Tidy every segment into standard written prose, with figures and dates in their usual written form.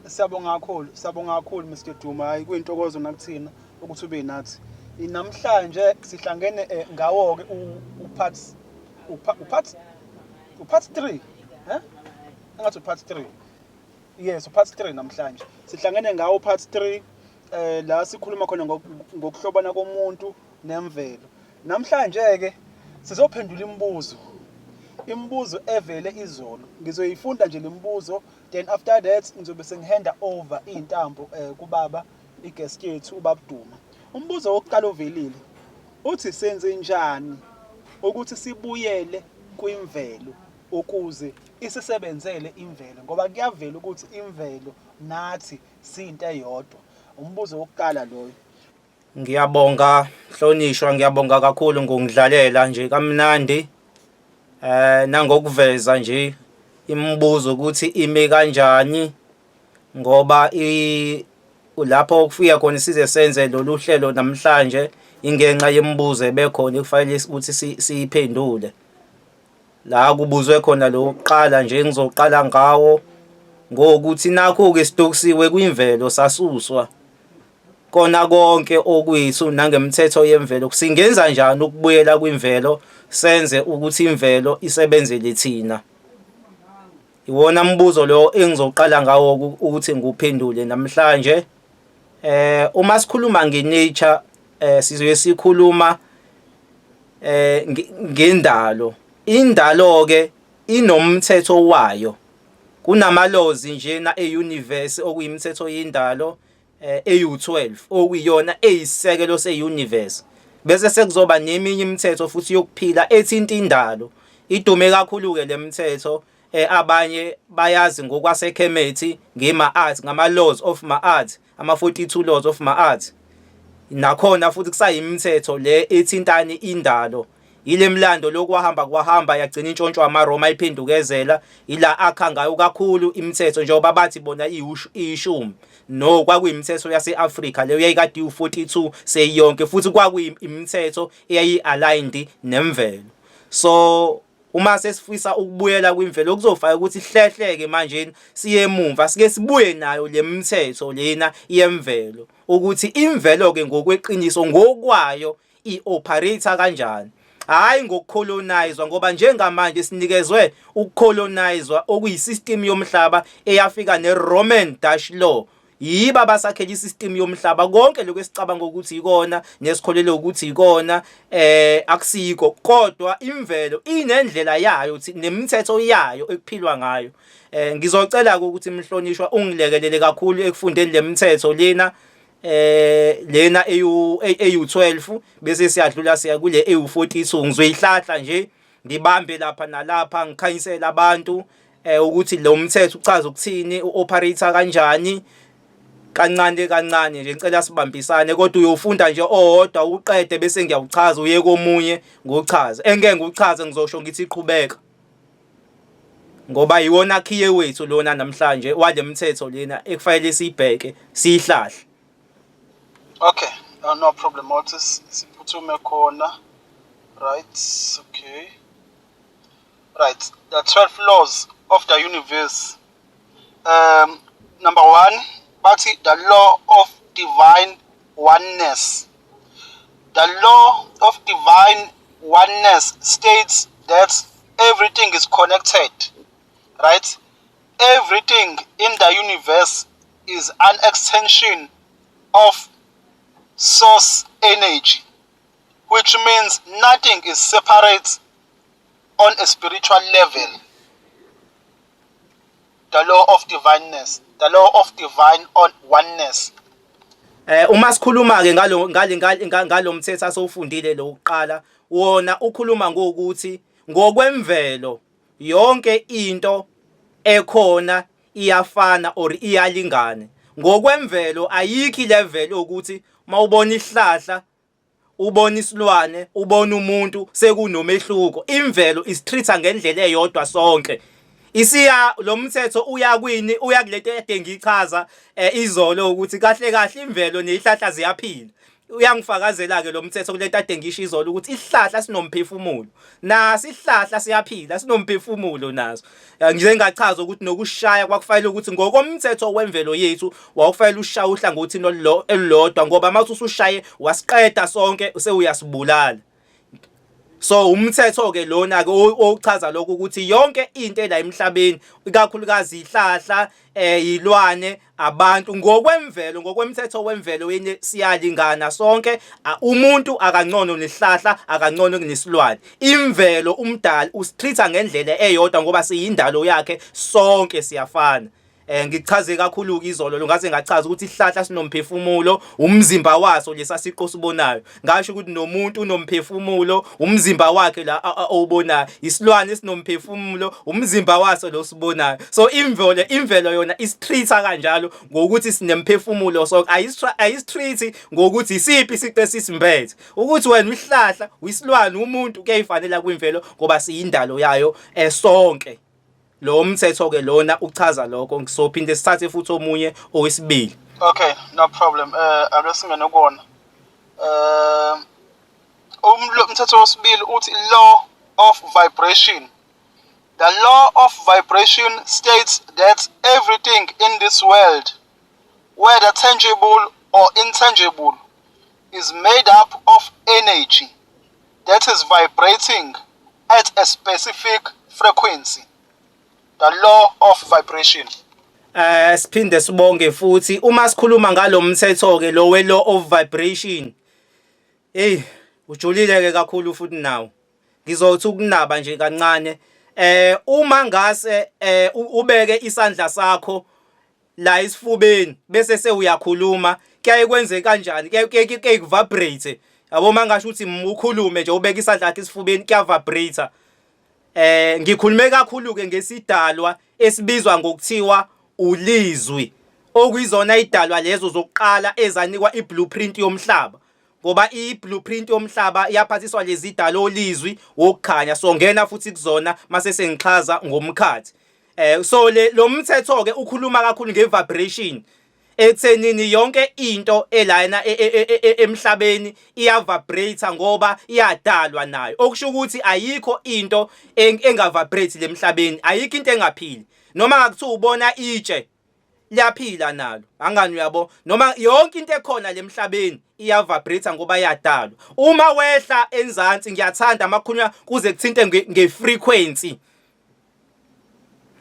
Siyabonga kakhulu, siyabonga kakhulu Mr Duma. Hayi, kuyintokozo nakuthina ukuthi ube nathi. Namhlanje sihlangene ngawo-ke u-part u-part u-part 3. Eh? Engathi u-part 3. Yes, u-part 3 namhlanje. Sihlangene ngawo part 3 la sikhuluma khona ngokuhlobana komuntu nemvelo. Namhlanje ke sizophendula imibuzo. Imibuzo evele izolo. Ngizoyifunda nje lemibuzo, then after that ngizobe sengihanda over izintambo kubaba, i-guest yethu, ubaba Duma. Umbuzo wokuqala ovelile uthi, senze njani ukuthi sibuyele kwimvelo ukuze isisebenzele imvelo, ngoba kuyavela ukuthi imvelo nathi siyinto eyodwa? Umbuzo wokuqala loyo. Ngiyabonga hlonishwa, ngiyabonga kakhulu ngokungidlalela nje kamnandi nangokuveza nje imibuzo ukuthi ime kanjani, ngoba lapho kufika khona size senze lolu hlelo namhlanje ingenxa yemibuzo ebekhona ekufanele ukuthi siyiphendule. La kubuzwe khona lo kuqala nje ngizoqala ngawo ngokuthi nakhu-ke sidukisiwe kwimvelo, sasuswa kona konke okwethu nangemithetho yemvelo. Singenza njani ukubuyela kwimvelo, senze ukuthi imvelo isebenzele thina? Iwona mbuzo lo engizoqala ngawo ukuthi ngiwuphendule namhlanje. Uma sikhuluma nge-nature, sizoye sikhuluma ngendalo. Indalo ke inomthetho wayo. Kunama-laws njena e-universe, okuyimithetho yendalo eyu-12, okuyiyona eyisisekelo se-universe, bese sekuzoba neminye imithetho futhi yokuphila ethinta indalo. Idume kakhulu-ke le mithetho, abanye bayazi ngokwaseKhemethi ngema-art, ngama-laws of ma-art, ama-42 laws of ma-art. Nakhona futhi kusayimithetho le ethintani indalo. Ile mlando lokhu wahamba kwahamba yagcina intshontshwa amaRoma, iphendukezela ila akha ngayo kakhulu imithetho, njengoba bathi bona iyishumi. No, kwakuyimithetho yase-Afrika leyo yayikade iwu-42 seyiyonke, futhi kwakuyimithetho eyayi-aligned nemvelo. So uma sesifisa ukubuyela kwimvelo, kuzofaka ukuthi hlehleke manje siye emumva, sike sibuye nayo le mithetho lena yemvelo, ukuthi imvelo-ke ngokweqiniso ngokwayo i-operate kanjani, hhayi ngokucolonizwa, ngoba njengamanje sinikezwe ukucolonizwa okuyisystem yomhlaba eyafika ne-Roman Dutch law. Yibo abasakhela isystem yomhlaba. Konke lokhu esicabanga ukuthi ikona nesikholelwe ukuthi ikona akusiko, kodwa imvelo inendlela yayo nemithetho yayo ekuphilwa ngayo. Ngizocela ukuthi mhlonishwa ungilekelele kakhulu ekufundeni lemithetho lena lena eyu eyu-12, bese siyadlula siya kule eyu-42. Ngizoyihlahla nje, ngibambe lapha nalapha, ngikhanyisele abantu ukuthi lo mthetho uchaza ukuthini, u-operate kanjani, kancane kancane nje. Ngicela sibambisane, kodwa uyofunda nje owodwa uqede, bese ngiyawuchaza, uye komunye nguchaze. Engeke nguchaze, ngizosho ngithi qhubeka, ngoba iwona khiye wethu lona namhlanje wale mthetho lena ekufanele siyibheke, siyihlahle. Okay, no problem. Othi siphuthume khona. Right, okay. Right, the 12 laws of the universe. Number 1, bathi the law of divine oneness. The law of divine oneness states that everything is connected, right? Everything in the universe is an extension of source energy, which means nothing is separate on a spiritual level. The law of divineness, the law of divine on oneness. Uma sikhuluma ke ngalo ngale ngalo mthetho asowufundile lo kuqala, wona ukhuluma ngokuthi ngokwemvelo yonke into ekhona iyafana or iyalingana. Ngokwemvelo ayikho ilevel ukuthi mawubona isihlahla, ubona isilwane, ubona umuntu, sekunomehluko. Imvelo isitreat ngendlela eyodwa sonke. Isiya lo mthetho uya kwini? Uya kulento ede ngichaza izolo ukuthi kahle kahle imvelo nezihlahla ziyaphila. Uyangifakazela ke lo mthetho kulento ade ngisho izolo ukuthi isihlahla sinomphefumulo. Naso isihlahla siyaphila sinomphefumulo naso. Ngize ngachaza ukuthi nokushaya kwakufanele ukuthi ngokomthetho wemvelo yethu wawufanele ushaye uhlangothini olulodwa ngoba uma usushaye wasiqeda sonke sewuyasibulala. So umthetho ke lona ke ochaza lokho ukuthi yonke into ela emhlabeni ikakhulukazi ihlahla ilwane abantu ngokwemvelo ngokwemthetho wemvelo yini siyalingana sonke umuntu akangcono nesihlahla akangcono kunesilwane imvelo umdali usitreat ngendlela eyodwa ngoba siyindalo yakhe sonke siyafana. Ngichaze kakhulu ke izolo ngaze ngachaza ukuthi isihlahla sinomphefumulo umzimba waso lesa siqo sibonayo ngasho ukuthi nomuntu unomphefumulo umzimba wakhe la owubonayo isilwane sinomphefumulo umzimba waso lo sibonayo so imvelo imvelo yona isitreat kanjalo ngokuthi sinemphefumulo so ayisitreat ngokuthi isiphi isiqe sisimbethe ukuthi wena uyihlahla uyisilwane umuntu kuyayifanela kwimvelo ngoba siyindalo yayo esonke. Lo mthetho ke lona uchaza lokho ngisophinde sithathe futhi omunye owesibili. Okay, no problem. Ake singene kuwona. Umthetho wesibili uthi law of vibration. The law of vibration states that everything in this world, whether tangible or intangible, is made up of energy that is vibrating at a specific frequency. The law of vibration. Siphinde sibonge futhi uma sikhuluma ngalomthetho ke lo we law of vibration. Hey, ujulile ke kakhulu futhi nawo. Ngizothi ukunaba nje kancane. Uma ngase ubeke isandla sakho la esifubeni bese sewuyakhuluma kuyaye kwenze kanjani kuyaye kuvibrate yabo mangasho ukuthi ukhulume nje ubeke isandla sakhe esifubeni kuyavibrate. Ngikhulume kakhulu ke ngesidalwa esibizwa ngokuthiwa ulizwi okuyizona idalwa lezo zokuqala ezanikwa iblueprint yomhlaba ngoba i-blueprint yomhlaba yaphathiswa lezi dalo olizwi wokukhanya songena futhi kuzona mase sengixhaza ngomkhathi. So le lo mthetho ke ukhuluma kakhulu nge-vibration ekuthenini yonke into elana emhlabeni iya-vibrate ngoba iyadalwa nayo okusho ukuthi ayikho into enga-vibrate lemhlabeni ayikho into engaphili noma ngakuthiwa ubona itshe liyaphila nalo angani uyabo noma yonke into ekhona lemhlabeni iyavibrate ngoba yadalwa uma wehla enzansi ngiyathanda makhulunywa kuze kuthinte nge-frequency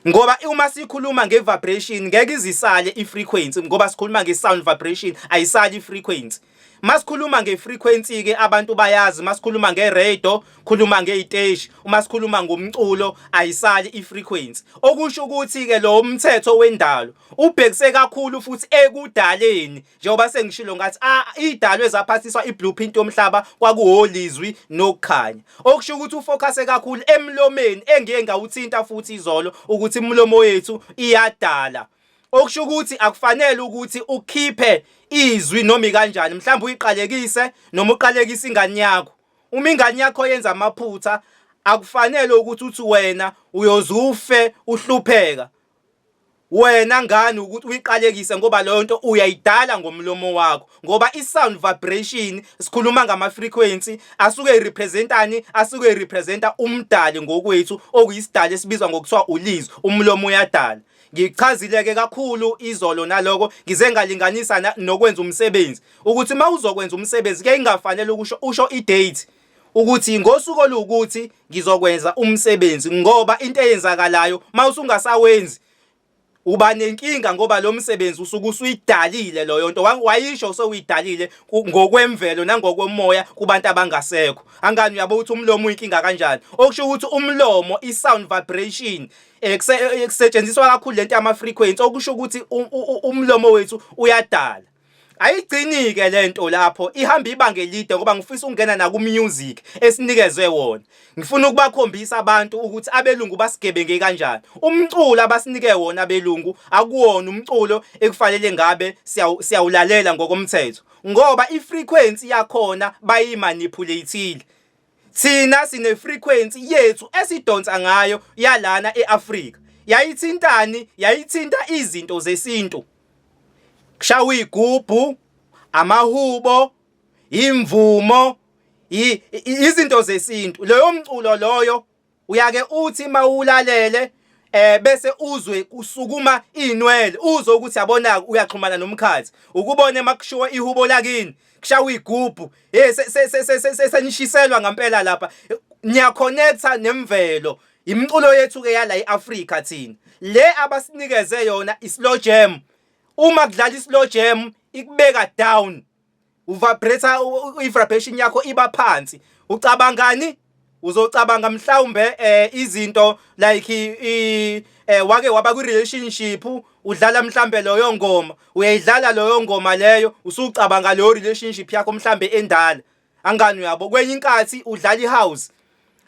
ngoba uma sikhuluma nge-vibration ngeke izisale i-frequency ngoba sikhuluma nge-sound vibration ayisali i-frequency. Masikhuluma nge-frequency ke abantu bayazi masikhuluma nge-radio khuluma ngeyiteshi uma sikhuluma ngomculo ayisali i-frequency okusho ukuthi ke lo mthetho wendalo ubhekise kakhulu futhi ekudaleni njengoba sengishilo ngathi a idalwe ezaphathiswa iblueprint yomhlaba kwakuwolizwi nokukhanya okusho ukuthi ufocuse kakhulu emlomeni engiye ngawuthinta futhi izolo ukuthi imilomo yethu iyadala okusho ukuthi akufanele ukuthi ukhiphe izwi noma ikanjani mhlawumbe uyiqalekise noma uqalekise ingane yakho uma ingane yakho yenza amaphutha akufanele ukuthi uthi wena uyozufe uhlupheka wena ngane ukuthi uyiqalekise ngoba leyo nto uyayidala ngomlomo wakho ngoba i-sound vibration sikhuluma ngama-frequency asuke erepresentani asuke erepresenta umdali ngokwethu okuyisidali esibizwa ngokuthiwa ulizwi umlomo uyadala. Ngichazile-ke kakhulu izolo naloko ngize ngalinganisa nokwenza umsebenzi ukuthi uma uzokwenza umsebenzi kuyaye kungafanele ukusho usho i-date ukuthi ngosuku oluwukuthi ngizokwenza umsebenzi ngoba into eyenzakalayo uma usungasawenzi uba nenkinga ngoba lo msebenzi usuke usuyidalile loyo nto wayisho usewuyidalile ngokwemvelo nangokomoya kubantu abangasekho. Angani uyabo ukuthi umlomo uyinkinga kanjani okusho ukuthi umlomo i-sound vibration kusetshenziswa kakhulu lento yama frequency okusho ukuthi umlomo wethu uyadala. Ayigcini-ke lento lapho ihamba ibanga elide ngoba ngifisa ukungena naku-music esinikezwe wona. Ngifuna ukubakhombisa abantu ukuthi abelungu basigebenge kanjani. Umculo abasinike wona abelungu akuwona umculo ekufanele ngabe siyawulalela ngokomthetho ngoba i-frequency yakhona bayimanipulate-ile. Thina sine frequency yethu esidonsa ngayo yalana eAfrika. Yayithintani? Yayithinta izinto zesintu. Kushawa igubhu, amahubo, Imvumo, izinto zesintu. Leyo mculo loyo uyake uthi mawulalele bese uzwe kusukuma inwele, uzwe ukuthi yabona uyaxhumana nomkhathi. Ukubone makushiwo ihubo lakini, kushawa igubhu, hey, senishiselwa ngempela lapha, niyaconnecta nemvelo. Imiculo yethu ke yala eAfrica thina le abasinikeze yona islow jam. Uma kudlala islow jam ikubeka down, uvibrate, i-vibration yakho iba phansi. Ucabangani? Uzocabanga mhlawumbe izinto like wake waba ku relationship, udlala mhlambe leyo ngoma, uyayidlala leyo ngoma leyo, usucabanga leyo relationship yakho mhlambe endala. Angani uyabo? Kwenye inkathi udlala ihouse,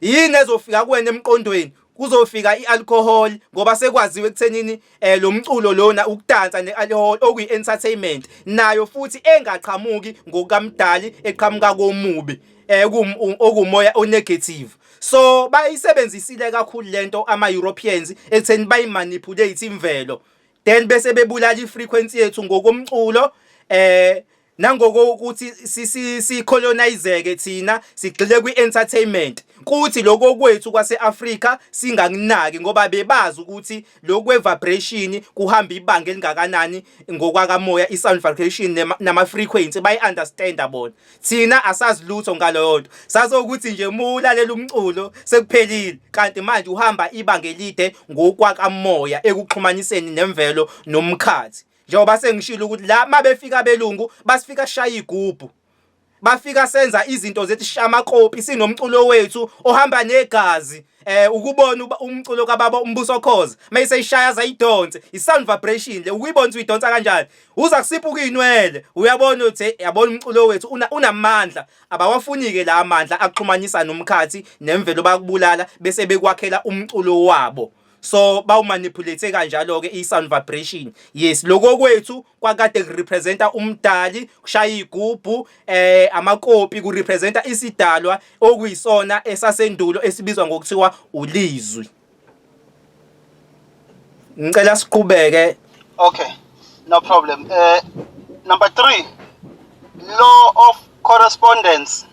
yini ezofika kuwena emqondweni? Kuzofika ialcohol, ngoba sekwaziwe ekuthenini lo mculo lona ukudansa nealcohol, okuyi entertainment nayo futhi engaqhamuki ngokamdali, eqhamuka komubi, okumoya onegative. So bayisebenzisile kakhulu lento ama Europeans ekutheni bayimanipulate imvelo, then bese bebulala ifrequency yethu ngokomculo nangokuthi sicolonizeke thina, sigxile kwi-entertainment, kuthi lokho kwethu kwase-Afrika singakunaki, ngoba bebazi ukuthi lokhu kwe-vibration kuhamba ibanga elingakanani ngokwakamoya, i-sound vibration nama-frequency bayi-understanda bona. Thina asazi lutho ngaleyo nto, sazokuthi nje uma ulalela umculo sekuphelile, kanti manje uhamba ibanga elide ngokwakamoya ekuxhumaniseni nemvelo nomkhathi. Njengoba sengishilo ukuthi la mabefika abelungu basifika shaya igubhu, bafika senza izinto zethu, shamakopi, sinomculo wethu ohamba negazi. Ukubona umculo kababa uMbuso Khoza mayiseyishaya zayidonse, i-sound vibration le, ukuyibona ukuthi uyidonsa kanjani, uza kusiphuka inwele, uyabona ukuthi yabona umculo wethu unamandla. Abawafuni ke la amandla axhumanisa nomkhathi nemvelo, bakubulala bese bekwakhela umculo wabo. So bawumanipulate kanjalo ke i-sound vibration. Yes, lokho kwethu kwakade kurepresenta umdali, kushaya igubhu, amakopi kurepresenta isidalwa okuyisona esasendulo esibizwa ngokuthiwa ulizwi. Ngicela siqhubeke. Okay, no problem. Number 3, law of correspondence.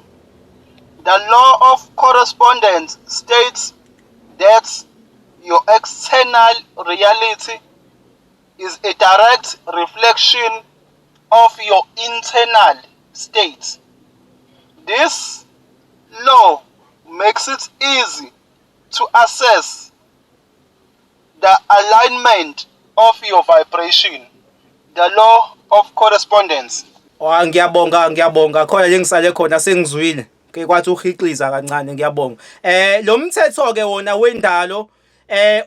The law of correspondence states that your external reality is a direct reflection of your internal state. This law makes it easy to assess the alignment of your vibration. The law of correspondence. Oh, ngiyabonga, ngiyabonga. Khona lengisale khona sengizwile. Ke kwathi uhixiza kancane, ngiyabonga. Lo mthetho ke wona wendalo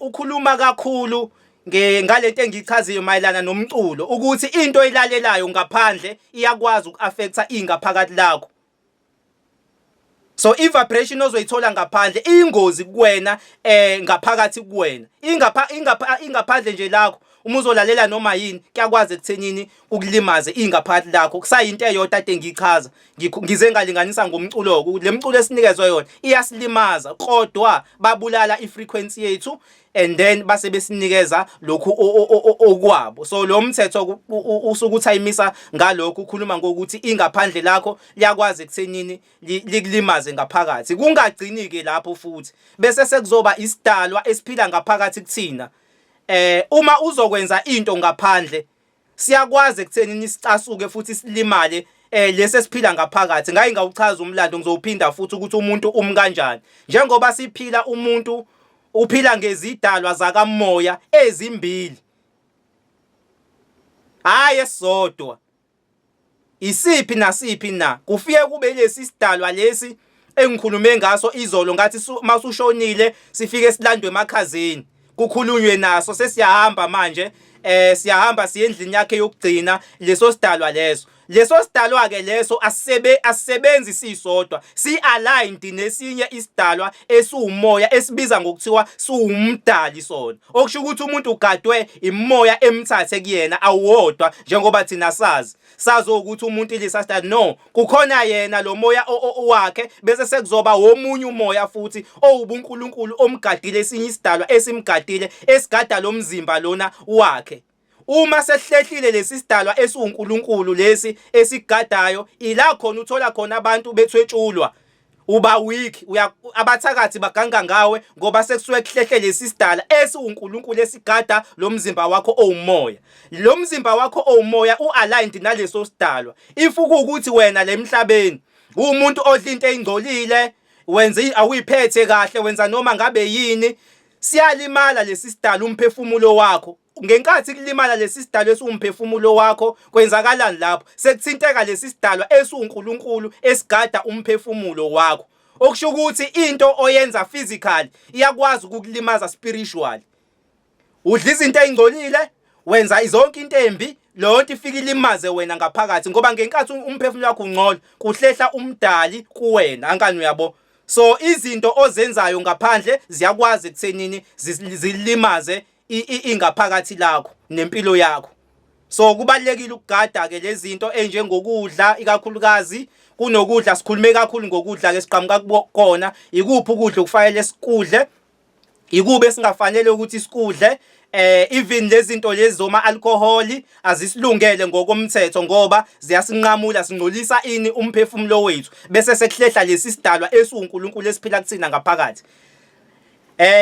ukhuluma kakhulu ngalento engichaziyo mayelana nomculo, ukuthi into oyilalelayo ngaphandle iyakwazi uku-affecta ingaphakathi lakho. So i-vibration ozoyithola ngaphandle iyingozi kuwena ngaphakathi kuwena. Ingapha ingapha ingaphandle nje lakho, uma uzolalela noma yini, kuyakwazi ekuthenini kukulimaze ingaphakathi lakho. Kusayinto eyodwa ade ngichaza, ngize ngalinganisa ngomculo ukuthi le mculo esinikezwe yona iyasilimaza, kodwa babulala i-frequency yethu and then base besinikeza lokhu okwabo. So lo mthetho usuke uthayimisa ngalokho, ukhuluma ngokuthi ingaphandle lakho liyakwazi ekuthenini likulimaze ngaphakathi. Kungagcini ke lapho futhi, bese sekuzoba isidalwa esiphila ngaphakathi kuthina. Uma uzokwenza into ngaphandle, siyakwazi ekuthenini sicasuke futhi silimale lesi esiphila ngaphakathi. Ngaye ngawuchaza umlando, ngizowuphinda futhi ukuthi umuntu umi kanjani. Njengoba siphila, umuntu uphila ngezidalwa zakamoya ezimbili, hayi esisodwa. Isiphi nasiphi na? Kufike kube lesi sidalwa lesi engikhulume ngaso izolo, ngathi masushonile sifike silandwe emakhazeni, kukhulunywe naso, sesiyahamba manje, siyahamba siye endlini yakhe yokugcina. Leso sidalwa leso, leso sidalwa ke leso asisebenzi sisodwa, si-aligned nesinye isidalwa esiwumoya esibiza ngokuthiwa siwumdali sona, okusho ukuthi umuntu ugadwe imoya emthathe kuyena awodwa. Njengoba thina sazi ukuthi umuntu ilisa sidalwa, no, kukhona yena lo moya wakhe, bese sekuzoba womunye umoya futhi owubunkulunkulu omgadile, esinye isidalwa esimgadile, esigada lo mzimba lona wakhe. Uma sehlehlile lesi sidalwa esiwuNkulunkulu lesi esigadayo, ila khona uthola khona abantu bethwetshulwa. Uba weak, uya abathakathi baganga ngawe ngoba sekusuke kuhlehle lesi sidala esiwuNkulunkulu esigada lo mzimba wakho owumoya. Lo mzimba wakho owumoya u-aligned naleso sidalwa. If kuwukuthi wena la emhlabeni uwumuntu odla into eyingcolile, wenza awuyiphethe kahle, wenza noma ngabe yini, siyalimala lesi sidalwa umphefumulo wakho. Ngenkathi kulimala lesi sidalwa esiwumphefumulo wakho, kwenzakalani lapho? Sekuthinteka lesi sidalwa esiwuNkulunkulu esigada umphefumulo wakho. Okusho ukuthi into oyenza physically iyakwazi ukukulimaza spiritually. Udla izinto ezingcolile, wenza zonke into embi, leyo nto ifike ilimaze wena ngaphakathi ngoba ngenkathi umphefumulo wakho ungcola, kuhlehla umdali kuwena. Ankani uyabo? So izinto ozenzayo ngaphandle ziyakwazi ekuthenini zilimaze ingaphakathi lakho nempilo yakho. So kubalekile ukugada ke lezi zinto enjengokudla ikakhulukazi kunokudla sikhulume kakhulu ngokudla ke siqhamuka kukona ikuphi ukudla okufanele sikudle ikube esingafanele ukuthi sikudle even lezi zinto lezi zoma alcohol azisilungele ngokomthetho ngoba ziyasinqamula singcolisa ini umphefumulo wethu bese sekuhlehla lesi sidalwa esiwuNkulunkulu esiphila kuthina ngaphakathi.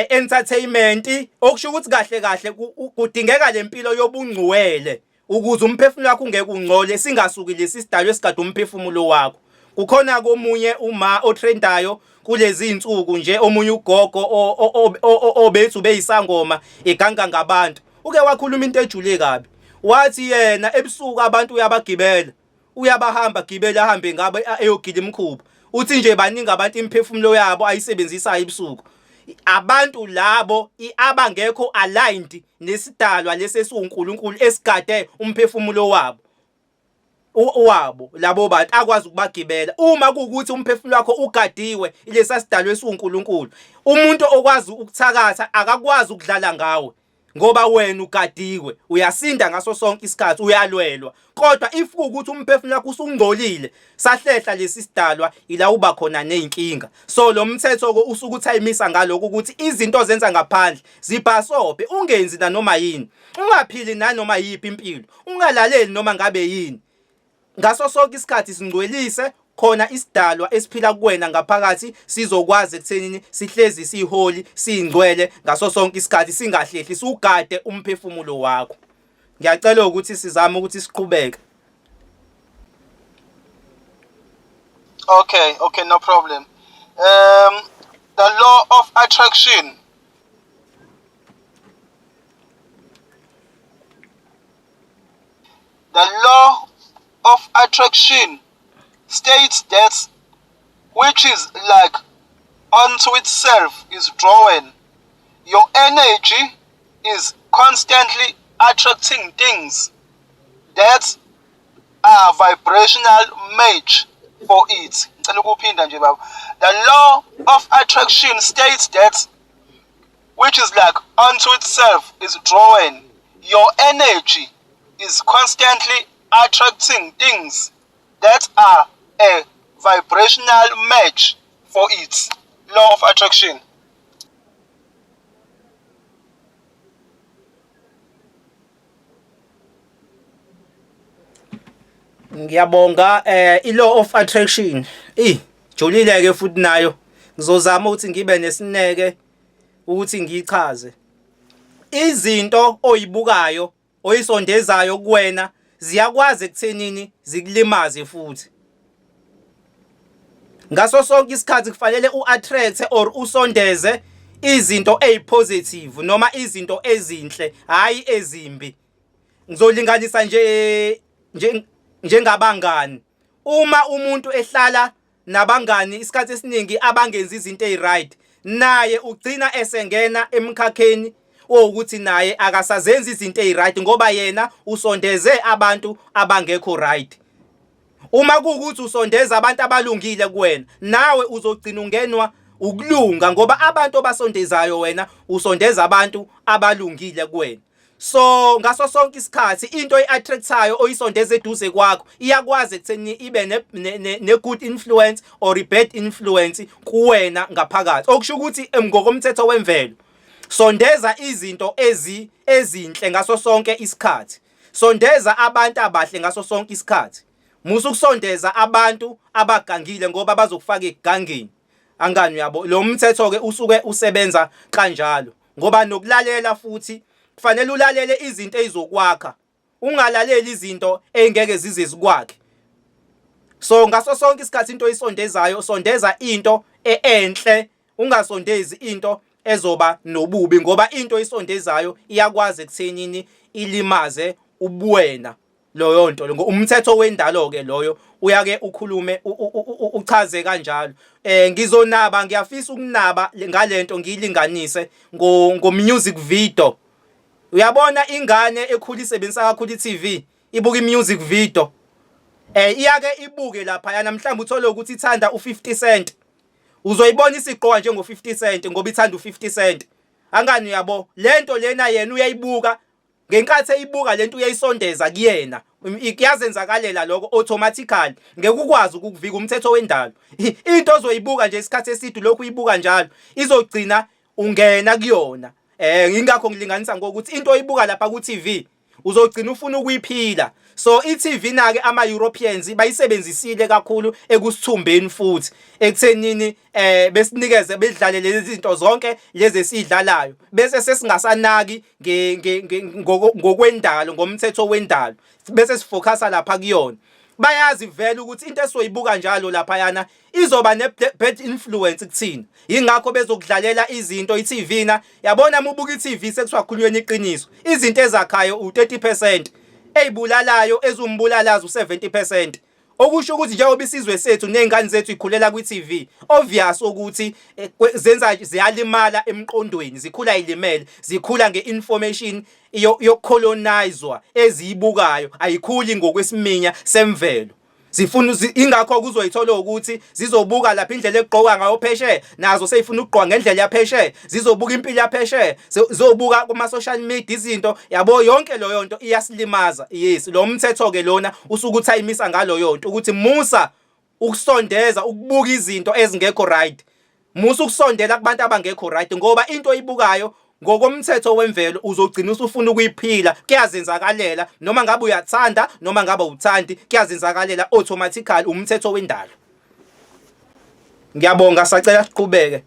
Entertainment okusho ukuthi kahle kahle kudingeka lempilo yobungcwele ukuze umphefumulo wakho ungeke ungcole singasuki lesi sidalwa esigada umphefumulo wakho. Kukhona komunye uma otrendayo kulezi insuku nje omunye ugogo obethi ubeyisangoma iganga ngabantu uke wakhuluma into ejule kabi wathi yena ebusuku abantu uyabagibela uyabahamba gibela ahambe ngabo eyogila imikhuba uthi nje baningi abantu imiphefumulo yabo ayisebenzisayo ebusuku abantu labo abangekho aligned nesidalwa lesi esiwuNkulunkulu esigade umphefumulo wabo wabo labo bantu akwazi ukubagibela uma kuwukuthi umphefumulo wakho ugadiwe ilesa sidalwa esiwuNkulunkulu umuntu okwazi ukuthakatha akakwazi ukudlala ngawe ngoba wena ugadiwe uyasinda ngaso sonke isikhathi uyalwelwa kodwa if kuwukuthi umphefumulo wakho usungcolile sahlehla lesi sidalwa ila uba khona nezinkinga so lo mthetho ke usuke uthayimisa ngalokho ukuthi izinto ozenza ngaphandle zibhasobhe ungenzi nanoma yini ungaphili nanoma yiphi impilo ungalaleli noma ngabe yini Ngaso sonke isikhathi singcwelise khona isidalwa esiphila kuwena ngaphakathi sizokwazi ekuthenini sihlezi siholi singcwele ngaso sonke isikhathi singahlehli siwugade umphefumulo wakho. Ngiyacela ukuthi sizame ukuthi siqhubeke. Okay, okay, no problem. The law of attraction. The law of attraction states that which is like unto itself is drawn. Your energy is constantly attracting things that are vibrational match for it. Ngicela ukuphinda nje baba. The law of attraction states that which is like unto itself is drawn. Your energy is constantly attracting things that are a vibrational match for it. Law of attraction. Ngiyabonga i-law of attraction. Ey, jolile ke futhi nayo. Ngizozama ukuthi ngibe nesineke ukuthi ngiyichaze. Izinto oyibukayo oyisondezayo kuwena ziyakwazi ekuthenini zikulimaze futhi. Ngaso sonke isikhathi kufanele u-attract or usondeze izinto ezipositive noma izinto ezinhle hhayi ezimbi. Ngizolinganisa nje njengabangani. Uma umuntu ehlala nabangani isikhathi esiningi abangenzi izinto eziright naye ugcina esengena emkhakheni owukuthi naye akasazenzi izinto eziright ngoba yena usondeze abantu abangekho right. Uma kuwukuthi usondeza abantu abalungile kuwena nawe uzogcina ungenwa ukulunga ngoba abantu obasondezayo wena usondeza abantu abalungile kuwena. So ngaso sonke isikhathi into oyi-attractayo oyisondeza eduze kwakho iyakwazi ekutheni ibe ne-good influence or i-bad influence kuwena ngaphakathi. Okusho ukuthi ngokomthetho wemvelo Sondeza izinto ezi ezinhle ngaso sonke isikhathi. Sondeza abantu abahle ngaso sonke isikhathi. Musa ukusondeza abantu abagangile ngoba bazokufaka egangeni. Angani uyabo? Lo mthetho ke usuke usebenza kanjalo ngoba nokulalela futhi kufanele ulalele izinto ezizokwakha. Ungalaleli izinto ezingeke zize zikwakhe. So ngaso sonke isikhathi into oyisondezayo sondeza into e-, enhle ungasondezi into ezoba nobubi ngoba into oyisondezayo iyakwazi ekuthenini ilimaze ubuwena loyo nto lo umthetho wendalo ke loyo uyake ukhulume uchaze kanjalo eh ngizonaba ngiyafisa ukunaba ngalento ngiyilinganise ngo ngo music video Uyabona ingane ekhula isebenzisa kakhulu i-TV ibuka i-music video eh iyake ibuke lapha yana mhlawumbe uthole ukuthi ithanda u50 cent uzoyibona isigqoka njengo 50 cent ngoba ithanda u50 cent angani uyabo lento lena yena uyayibuka ngenkathi eyibuka lento uyayisondeza kuyena kuyazenzakalela lokho automatically ngeke ukwazi ukukuvika umthetho wendalo into ozoyibuka nje isikhathi eside lokhu uyibuka njalo izogcina ungena kuyona eh ingakho ngilinganisa ngokuthi into oyibuka lapha ku TV uzogcina ufuna ukuyiphila so i-TV nake ama Europeans bayisebenzisile kakhulu ekusithumbeni futhi ekuthenini eh besinikeze bedlale lezi zinto zonke lezi esidlalayo bese sesingasanaki ngokwendalo ngomthetho wendalo bese sifocusa lapha kuyona bayazi vele ukuthi into esoyibuka njalo lapha yana izoba ne bad influence kuthina yingakho bezokudlalela izinto i-TV na yabona uma ubuka i-TV sekuthiwa khulunyweni iqiniso izinto ezakhayo u-30% eyibulalayo eziwumbulalazo u-70% okusho ukuthi njengoba isizwe sethu nezingane zethu ikhulela kwi-TV obvious ukuthi eh, zenza ziyalimala emqondweni zikhula ilimele zikhula nge-information yokucolonizwa eziyibukayo ayikhuli ngokwesiminya semvelo zifuna ingakho kuzoyithola ukuthi zizobuka lapha indlela ekugqoka ngayo phesheya nazo seyifuna ukugqoka ngendlela yaphesheya zizobuka impilo yaphesheya zizobuka kuma social media izinto yabo yonke leyo nto iyasilimaza yes lo mthetho ke lona usuke uthayimisa ngaloyo nto ukuthi musa ukusondeza ukubuka izinto ezingekho right Musa ukusondela kubantu abangekho right ngoba into oyibukayo ngokomthetho wemvelo uzogcina usufuna ukuyiphila kuyazenzakalela noma ngabe uyathanda noma ngabe awuthandi kuyazenzakalela automatically umthetho wendalo. Ngiyabonga sacela siqhubeke.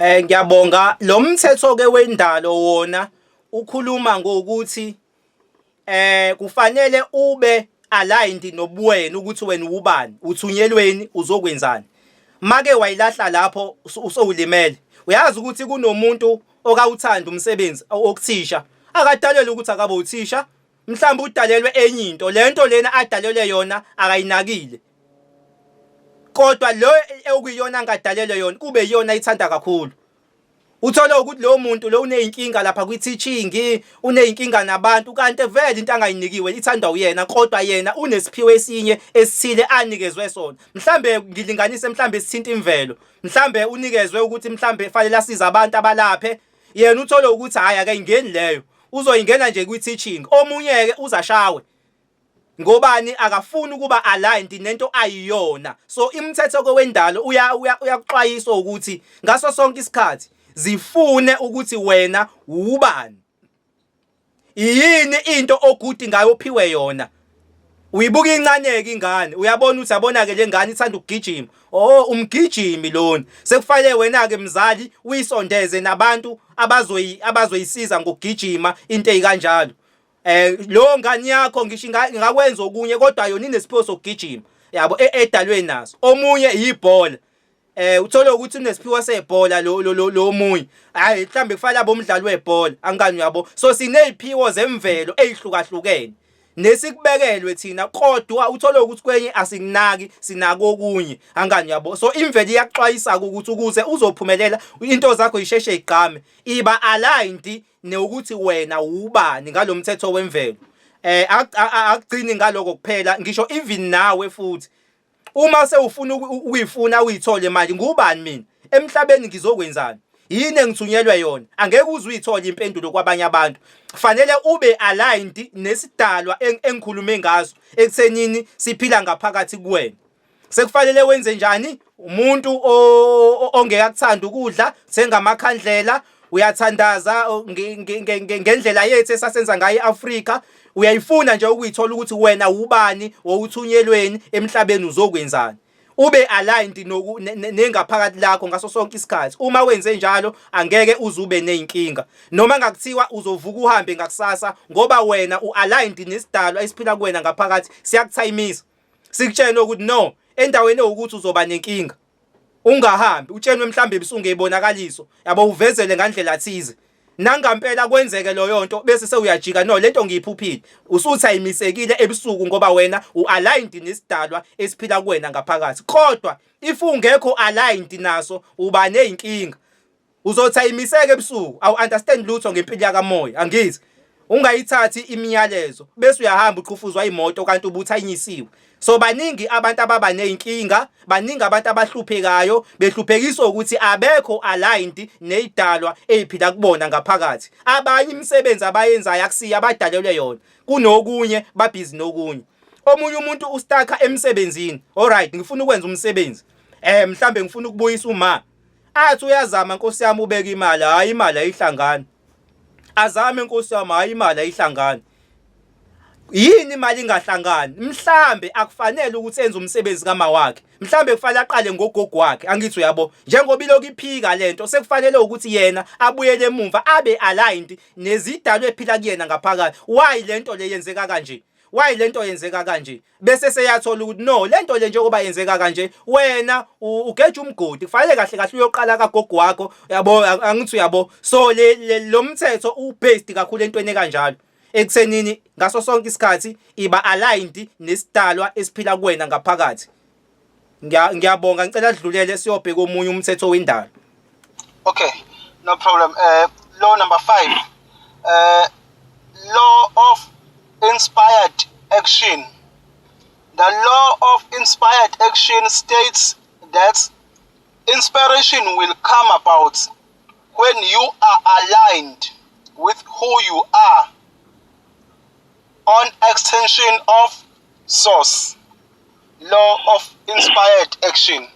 Eh ngiyabonga lo mthetho ke wendalo wona ukhuluma ngokuthi eh kufanele ube aligned nobuwena ukuthi wena ubani uthunyelweni uzokwenzani make wayilahla lapho usowulimele uyazi ukuthi kunomuntu okawuthanda umsebenzi okuthisha akadalelwe ukuthi akabe uthisha mhlawumbe udalelwe enye into lento lena adalelwe yona akayinakile kodwa lo okuyiyona angadalelwe yona kube iyona ayithanda kakhulu Uthole ukuthi lowo muntu lo uneyinkinga lapha kwi-teaching, uneyinkinga nabantu kanti vele into angayinikiwe ithandwa uyena kodwa yena unesiphiwo esinye esithile anikezwe sona. Mhlambe ngilinganise mhlambe sithinta imvelo. Mhlambe unikezwe ukuthi mhlambe fanele asize abantu abalaphe. Yena uthole ukuthi hhayi akayingeni leyo. Uzoyingena nje kwi-teaching. Omunye-ke uzashawe. Ngobani akafuni ukuba aligned nento ayiyona. So imithetho kowendalo uya uyakuxwayisa ukuthi ngaso sonke isikhathi zifune ukuthi wena ubani. Yini into ogudi ngayo ophiwe yona. Uyibuka incaneke ingane, uyabona ukuthi yabona ke le ngane ithanda ukugijima. Oh umgijimi lona. Sekufanele wena ke mzali uyisondeze nabantu abazoyi abazoyisiza ngokugijima into ezikanjalo. Eh lo ngane yakho ngisho ingakwenza okunye kodwa yona inesiphiwo sokugijima yabo e, edalwe naso. Omunye yibhola. Eh uthole ukuthi unesiphiwo sebhola lo lo lo omunye. Hayi mhlambe kufanele abe umdlali webhola angikani uyabo. So sineziphiwo zemvelo ezihlukahlukene. nesikubekelwe thina kodwa uthole ukuthi kwenye asikunaki sinako okunye angani yabo. So imvelo iyakuxwayisa ukuthi ukuze uzophumelela into zakho isheshe igqame, iba aligned nokuthi wena ubani ngalomthetho wemvelo. Akugcini ngaloko kuphela, ngisho even nawe futhi uma sewufuna ukuyifuna uyithole manje, ngubani mina emhlabeni, ngizokwenzani, yini engithunyelwe yona, angeke uze uyithole impendulo kwabanye abantu. Fanele ube aligned nesidalwa engikhulume ngaso ekuthenini siphila ngaphakathi kuwena. Sekufanele wenze njani? Umuntu ongeke akuthanda ukudla, thenga amakhandlela, uyathandaza ngendlela yethu esasenza ngayo eAfrika. Uyayifuna nje ukuyithola ukuthi wena ubani, wowuthunyelweni emhlabeni, uzokwenzani, ube aligned nengaphakathi lakho ngaso sonke isikhathi. Uma wenze njalo angeke uze ube nezinkinga noma ngakuthiwa uzovuka uhambe ngakusasa, ngoba wena ualigned nesidalwa esiphila kuwena ngaphakathi. Siyakuthayimisa, sikutshene ukuthi no, endaweni ewukuthi uzoba nenkinga, ungahambi. Utshenwe mhlambe ebusungeyibonakaliso yabo, uvezele ngandlela thize, nangampela kwenzeke loyo nto, bese sewuyajika, no, lento ngiyiphuphile. Usuthi ayimisekile ebusuku ngoba wena ualigned nesidalwa esiphila kuwena ngaphakathi. Kodwa if ungekho aligned naso uba nezinkinga, uzothi ayimiseke ebusuku, awu understand lutho ngempilo yakamoya, angithi ungayithathi imiyalezo, bese uyahamba uqhufuzwa imoto kanti ubuthanyisiwe. So baningi abantu ababa nezinkinga, baningi abantu abahluphekayo, behluphekiswa ukuthi abekho aligned nezidalwa eziphila kubona ngaphakathi. Abanye imisebenzi abayenzayo akusiyo abadalelwe yona, kunokunye babhizi nokunye. Omunye umuntu ustaka emsebenzini, alright, ngifuna ukwenza umsebenzi, mhlambe ngifuna ukubuyisa uma athi uyazama, nkosi yami, ubeka imali, hayi, imali ayihlangani. Azame, nkosi yami, hayi, imali ayihlangani. Yini imali ingahlangani? Mhlambe akufanele ukuthi enze umsebenzi kama wakhe, mhlambe kufanele aqale ngogogo wakhe, angithi uyabo? Njengoba ilokhu iphika lento, sekufanele ukuthi yena abuyele emumva, abe aligned nezidalwa ephila kuyena ngaphakathi. Why lento le yenzeka kanje? Why lento yenzeka kanje? Bese seyathola ukuthi no, lento le njengoba yenzeka kanje, wena ugeja umgodi, kufanele kahle kahle uyoqala kagogo wakho yabo, angithi uyabo? So le lo mthetho ubased kakhulu entweni kanjalo, ekuthenini ngaso sonke isikhathi iba aligned nesidalwa esiphila kuwena ngaphakathi. Ngiyabonga, ngicela sidlulele siyobheka omunye umthetho wendalo. Okay, no problem. Law number 5. Law of inspired action. The law of inspired action states that inspiration will come about when you are aligned with who you are on extension of source. Law of inspired action.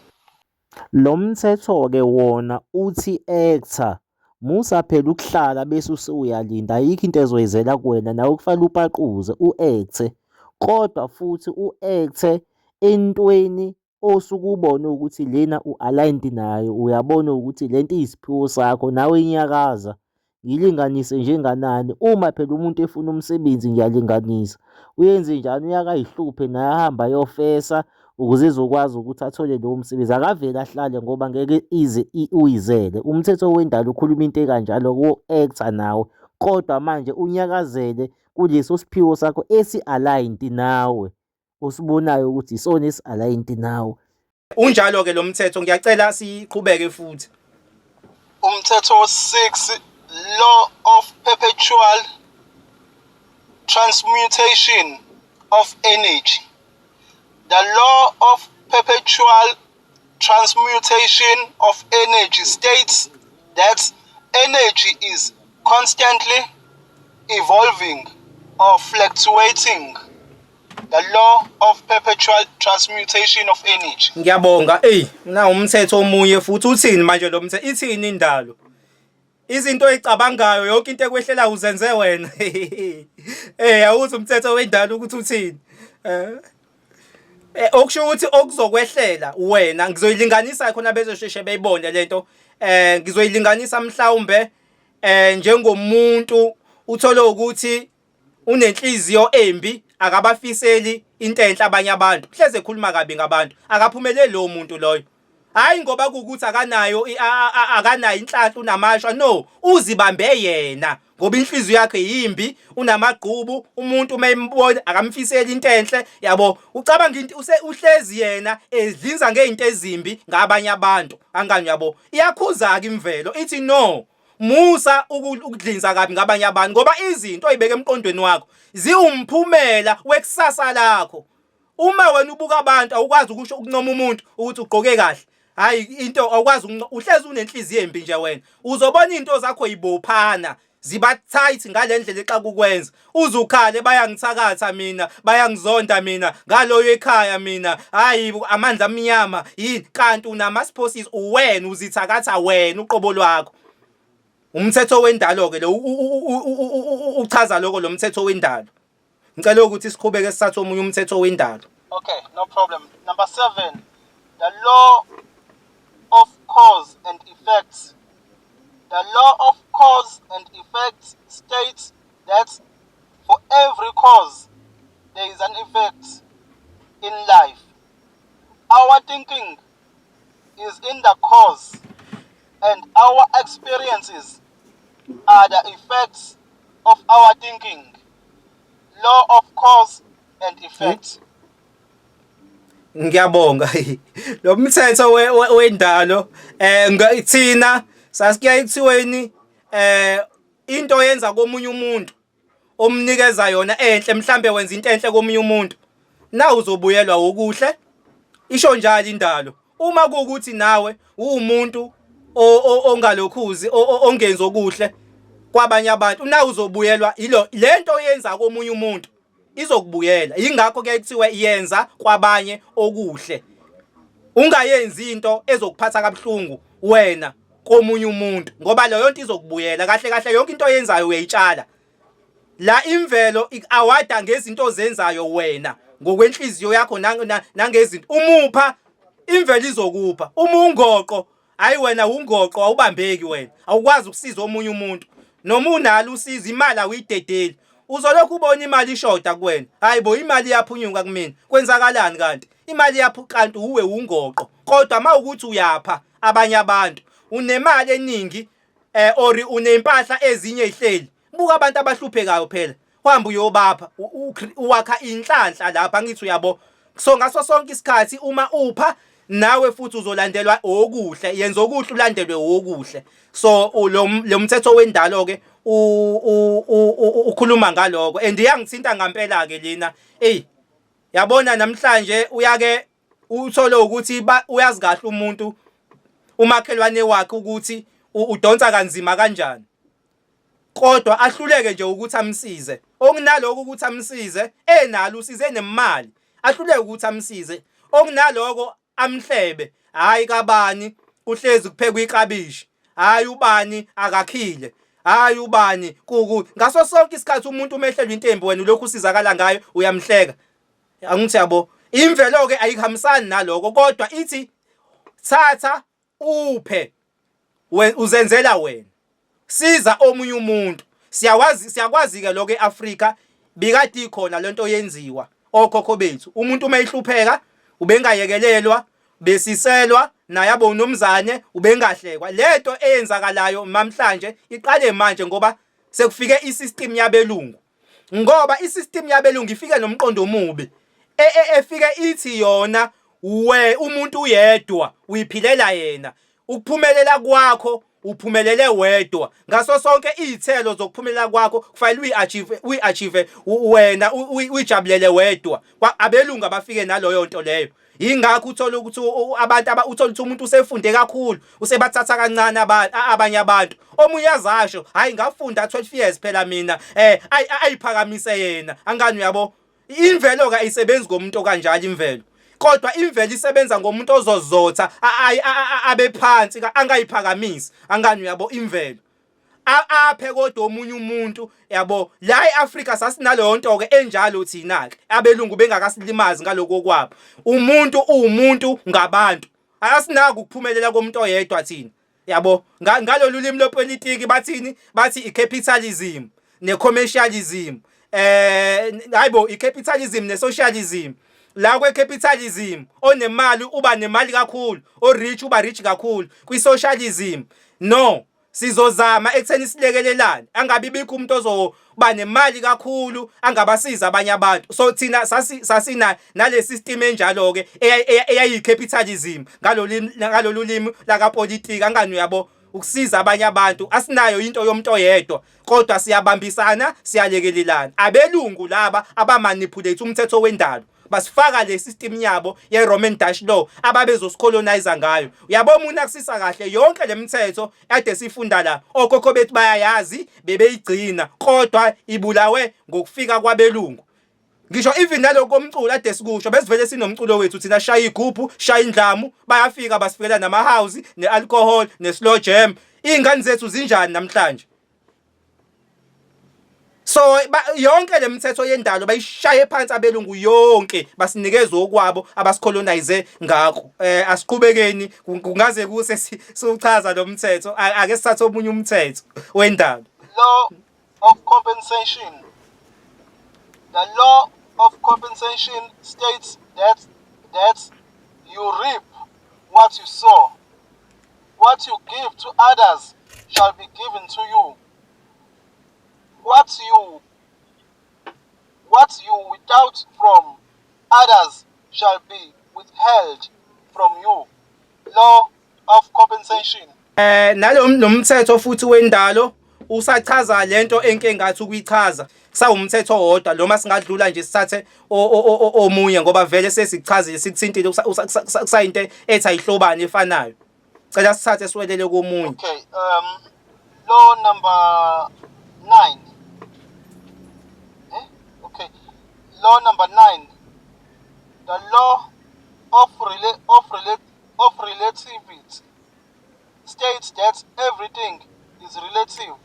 Lo mthetho-ke wona uthi actor, musa phela ukuhlala bese usuyalinda, ayikho into ezoyizela kuwena, nawe kufanele upaquze u-acte, kodwa futhi u-acte entweni osuke ubone ukuthi lena u-aligned nayo, uyabona ukuthi lento iyisiphiwo sakho, nawe inyakaza. Ngilinganise njenganani, uma phela umuntu efuna umsebenzi ngiyalinganisa. Uyenze njani? Uyake ayihluphe naye, ahambe ayofesa ukuze ezokwazi ukuthi athole lowo msebenzi. Akavele ahlale ngoba ngeke ize uyizele. Umthetho wendalo ukhuluma into ekanjalo, wo-actor nawe, kodwa manje unyakazele kuleso siphiwo sakho esi-aligned nawe, osibonayo ukuthi isona esi-aligned nawe. Unjalo ke lo mthetho, ngiyacela siqhubeke futhi. Umthetho 6, law of perpetual transmutation of energy. The law of perpetual transmutation of energy states that energy is constantly evolving or fluctuating. The law of perpetual transmutation of energy. Ngiyabonga. Ey, na umthetho omunye futhi. Uthini manje lo mthetho? Ithini indalo? Izinto oyicabangayo, yonke into ekwehlelayo uzenze wena. Awuthi umthetho wendalo ukuthi uthini? Okusho ukuthi okuzokwehlela wena, ngizoyilinganisa khona bezosheshe beyibone lento. Ngizoyilinganisa mhlawumbe njengomuntu uthole ukuthi unenhliziyo embi, akabafiseli into enhle abanye abantu, hleze ekhuluma kabi ngabantu, akaphumeleli lowo muntu loyo. Hayi ngoba kuwukuthi akanayo akanayo inhlanhla, unamashwa, no, uzibambe yena. Ngoba inhliziyo yakhe yimbi, unamagqubu, umuntu uma embona akamfiseli into enhle, yabo. Ucabanga into uhlezi yena edlinza ngezinto ezimbi ngabanye abantu. Angani yabo. Iyakhuza-ke imvelo ithi no. Musa ukudlinza kabi ngabanye abantu ngoba izinto oyibeka emqondweni wakho ziwumphumela wekusasa lakho. Uma wena ubuka abantu awukwazi ukusho ukuncoma umuntu ukuthi ugqoke kahle. Hayi into awukwazi uhlezi unenhliziyo embi nje wena. Uzobona izinto zakho yibophana ziba tight ngalendlela exakukwenza. Uzukhale bayangithakatha mina, bayangizonda mina, ngaloyo ekhaya mina. Hayi amandla amnyama yini kanti unamasiphosisi uwena uzithakatha wena uqobo lwakho. Umthetho wendalo ke lo uchaza lokho lo mthetho wendalo. Ngicela ukuthi siqhubeke sithathe omunye umthetho wendalo. Okay, no problem. Number 7, the law of cause and effect. The law of cause and effect states that for every cause there is an effect in life. Our thinking is in the cause and our experiences are the effects of our thinking. Law of cause and effect. Ngiyabonga. Lo mthetho wendalo thina sasikuya ekuthiweni into yenza komunye umuntu omnikeza yona enhle mhlambe wenza into enhle komunye umuntu na uzobuyelwa okuhle isho njalo indalo uma kuwukuthi nawe uwumuntu ongalokhuzi ongenzi okuhle kwabanye abantu na uzobuyelwa ilo lento oyenza komunye umuntu izokubuyela yingakho kuyaye kuthiwe yenza kwabanye okuhle ungayenzi into ezokuphatha kabuhlungu wena komunye umuntu ngoba leyo nto izokubuyela kahle kahle yonke into oyenzayo uyayitshala la imvelo iku-awada ngezinto ozenzayo wena ngokwenhliziyo yakho nangezinto umupha imvelo izokupha uma ungoqo hayi wena ungoqo awubambeki wena awukwazi ukusiza omunye umuntu noma unalo usizo imali awuyidedeli uzolokhu ubona imali ishoda kuwena hayi bo imali iyaphunyuka kumina kwenzakalani kanti imali iyaphu kanti uwe ungoqo kodwa uma ukuthi uyapha abanye abantu unemali eningi or unempahla ezinye ihleli buka abantu abahluphekayo phela uhamba uyobapha uwakha inhlanhla lapha ngithi uyabo so ngaso sonke isikhathi uma upha nawe futhi uzolandelwa okuhle yenza okuhle ulandelwe okuhle so lo mthetho wendalo ke ukhuluma ngaloko and iyangithinta ngampela ke lena ey yabona namhlanje uyake uthole ukuthi uyazi kahle umuntu umakhelwane wakhe ukuthi udonsa kanzima kanjani kodwa ahluleke nje ukuthi amsize okunaloko ukuthi amsize enalo usize nemali ahluleke ukuthi amsize okunaloko amhlebe hayi kabani kuhlezi kuphekwa iklabishi hayi ubani akakhile hayi ubani kuku ngaso sonke isikhathi umuntu umehlelwa intembi wena ulokhu usizakala ngayo uyamhleka angithi yabo imvelo ke ayihambisani naloko kodwa ithi thatha uphe uzenzela wena siza omunye umuntu siyawazi siyakwazi ke lokho eAfrika bikade ikhona lento yenziwa okhokho bethu umuntu uma ehlupheka ubengayekelelwa besiselwa naye abe unomzane ubengahlekwa lento eyenzakalayo mamhlanje iqale manje ngoba sekufike isystem yabelungu ngoba isystem yabelungu ifike nomqondo omubi e, e, efike ithi yona we umuntu uyedwa uyiphilela yena ukuphumelela kwakho uphumelele wedwa ngaso sonke izithelo zokuphumelela kwakho kufanele uyi-achieve uyi-achieve wena uyijabulele wedwa abelungu abafike naloyo nto leyo Yingakho uthola ukuthi abantu aba uthola ukuthi umuntu usefunde kakhulu, usebathatha kancane abanye abantu. Omunye azasho, hayi ngafunda 12 years phela mina, ayiphakamise yena. Angani uyabo? Imvelo ke ayisebenzi ngomuntu okanjalo imvelo. Kodwa imvelo isebenza ngomuntu ozozotha abe phansi angayiphakamisi. Angani uyabo imvelo. Aphe kodwa omunye umuntu yabo la eAfrika sasinaleyo nto ke enjalo thina ke abelungu bengakasilimazi ngaloko kwabo umuntu uwumuntu ngabantu asinako ukuphumelela komuntu oyedwa thina yabo ngalolu limi lopolitiki bathini bathi icapitalism necommercialism hayibo icapitalism nesocialism la kwe-capitalism onemali uba nemali kakhulu o-rich uba rich kakhulu kwi-socialism no. Sizozama ekutheni silekelelane, angabi bikho umuntu ozoba nemali kakhulu angabasiza abanye abantu. So thina sasina nale system enjalo ke eyayi capitalism ngalolu limi lakapolitiki, angani uyabo, ukusiza abanye abantu. Asinayo into yomuntu oyedwa, kodwa siyabambisana, siyalekelelana. Abelungu laba abamanipulate umthetho wendalo, basifaka le system yabo ye-Roman Dutch law ababezosicolonize ngayo. Uyabo, uma unakisisa kahle yonke le mithetho ade sifunda la, okhokho bethu bayayazi, bebeyigcina, kodwa ibulawe ngokufika kwabelungu. Ngisho even naloko komculo ade sikusho, besivele sinomculo wethu thina, shaya igubhu, shaya indlamu, bayafika basifikela nama-house, ne-alcohol, ne-slow jam. Iy'ngane zethu zinjani namhlanje? So yonke le mithetho yendalo bayishaye phansi abelungu yonke, basinikeza okwabo abasicolonize ngakho. Asiqhubekeni, kungaze kuse siwuchaza lo mthetho. Ake sithathe omunye umthetho wendalo. Law of compensation. The law of compensation states that you reap what you sow. What you give to others shall be given to you. What you withhold from others shall be withheld from you. Law of compensation. Nalo nomthetho futhi wendalo usachaza lento enke ngathi ukuyichaza, sawumthetho owodwa noma singadlula nje sithathe omunye, ngoba vele sesichazile, sikuthintile, kusayinto ethi ayihlobani efanayo. Cela sithathe siwelele komunye. Okay, law number 9. Eh? Okay. Law number 9. The law of relativity states that everything is relative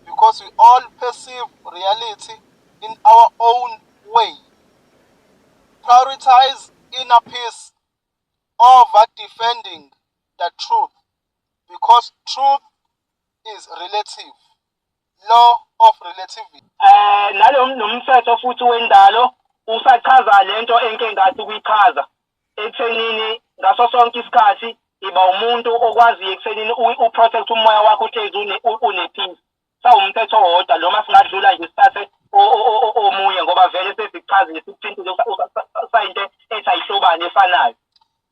because we all perceive reality in our own way. Prioritize inner peace over defending the truth because truth is relative. Law of relativity. Nalo nomthetho futhi wendalo usachaza lento enke ngathi ukuyichaza ekuthenini ngaso sonke isikhathi iba umuntu okwaziyo ekuthenini uprotect umoya wakho, uhlezi une-peace. Sawumthetho owodwa noma singadlula nje sithathe omunye, ngoba vele sesichazile, sikuthintile, kusayinto ethi ayihlobani efanayo.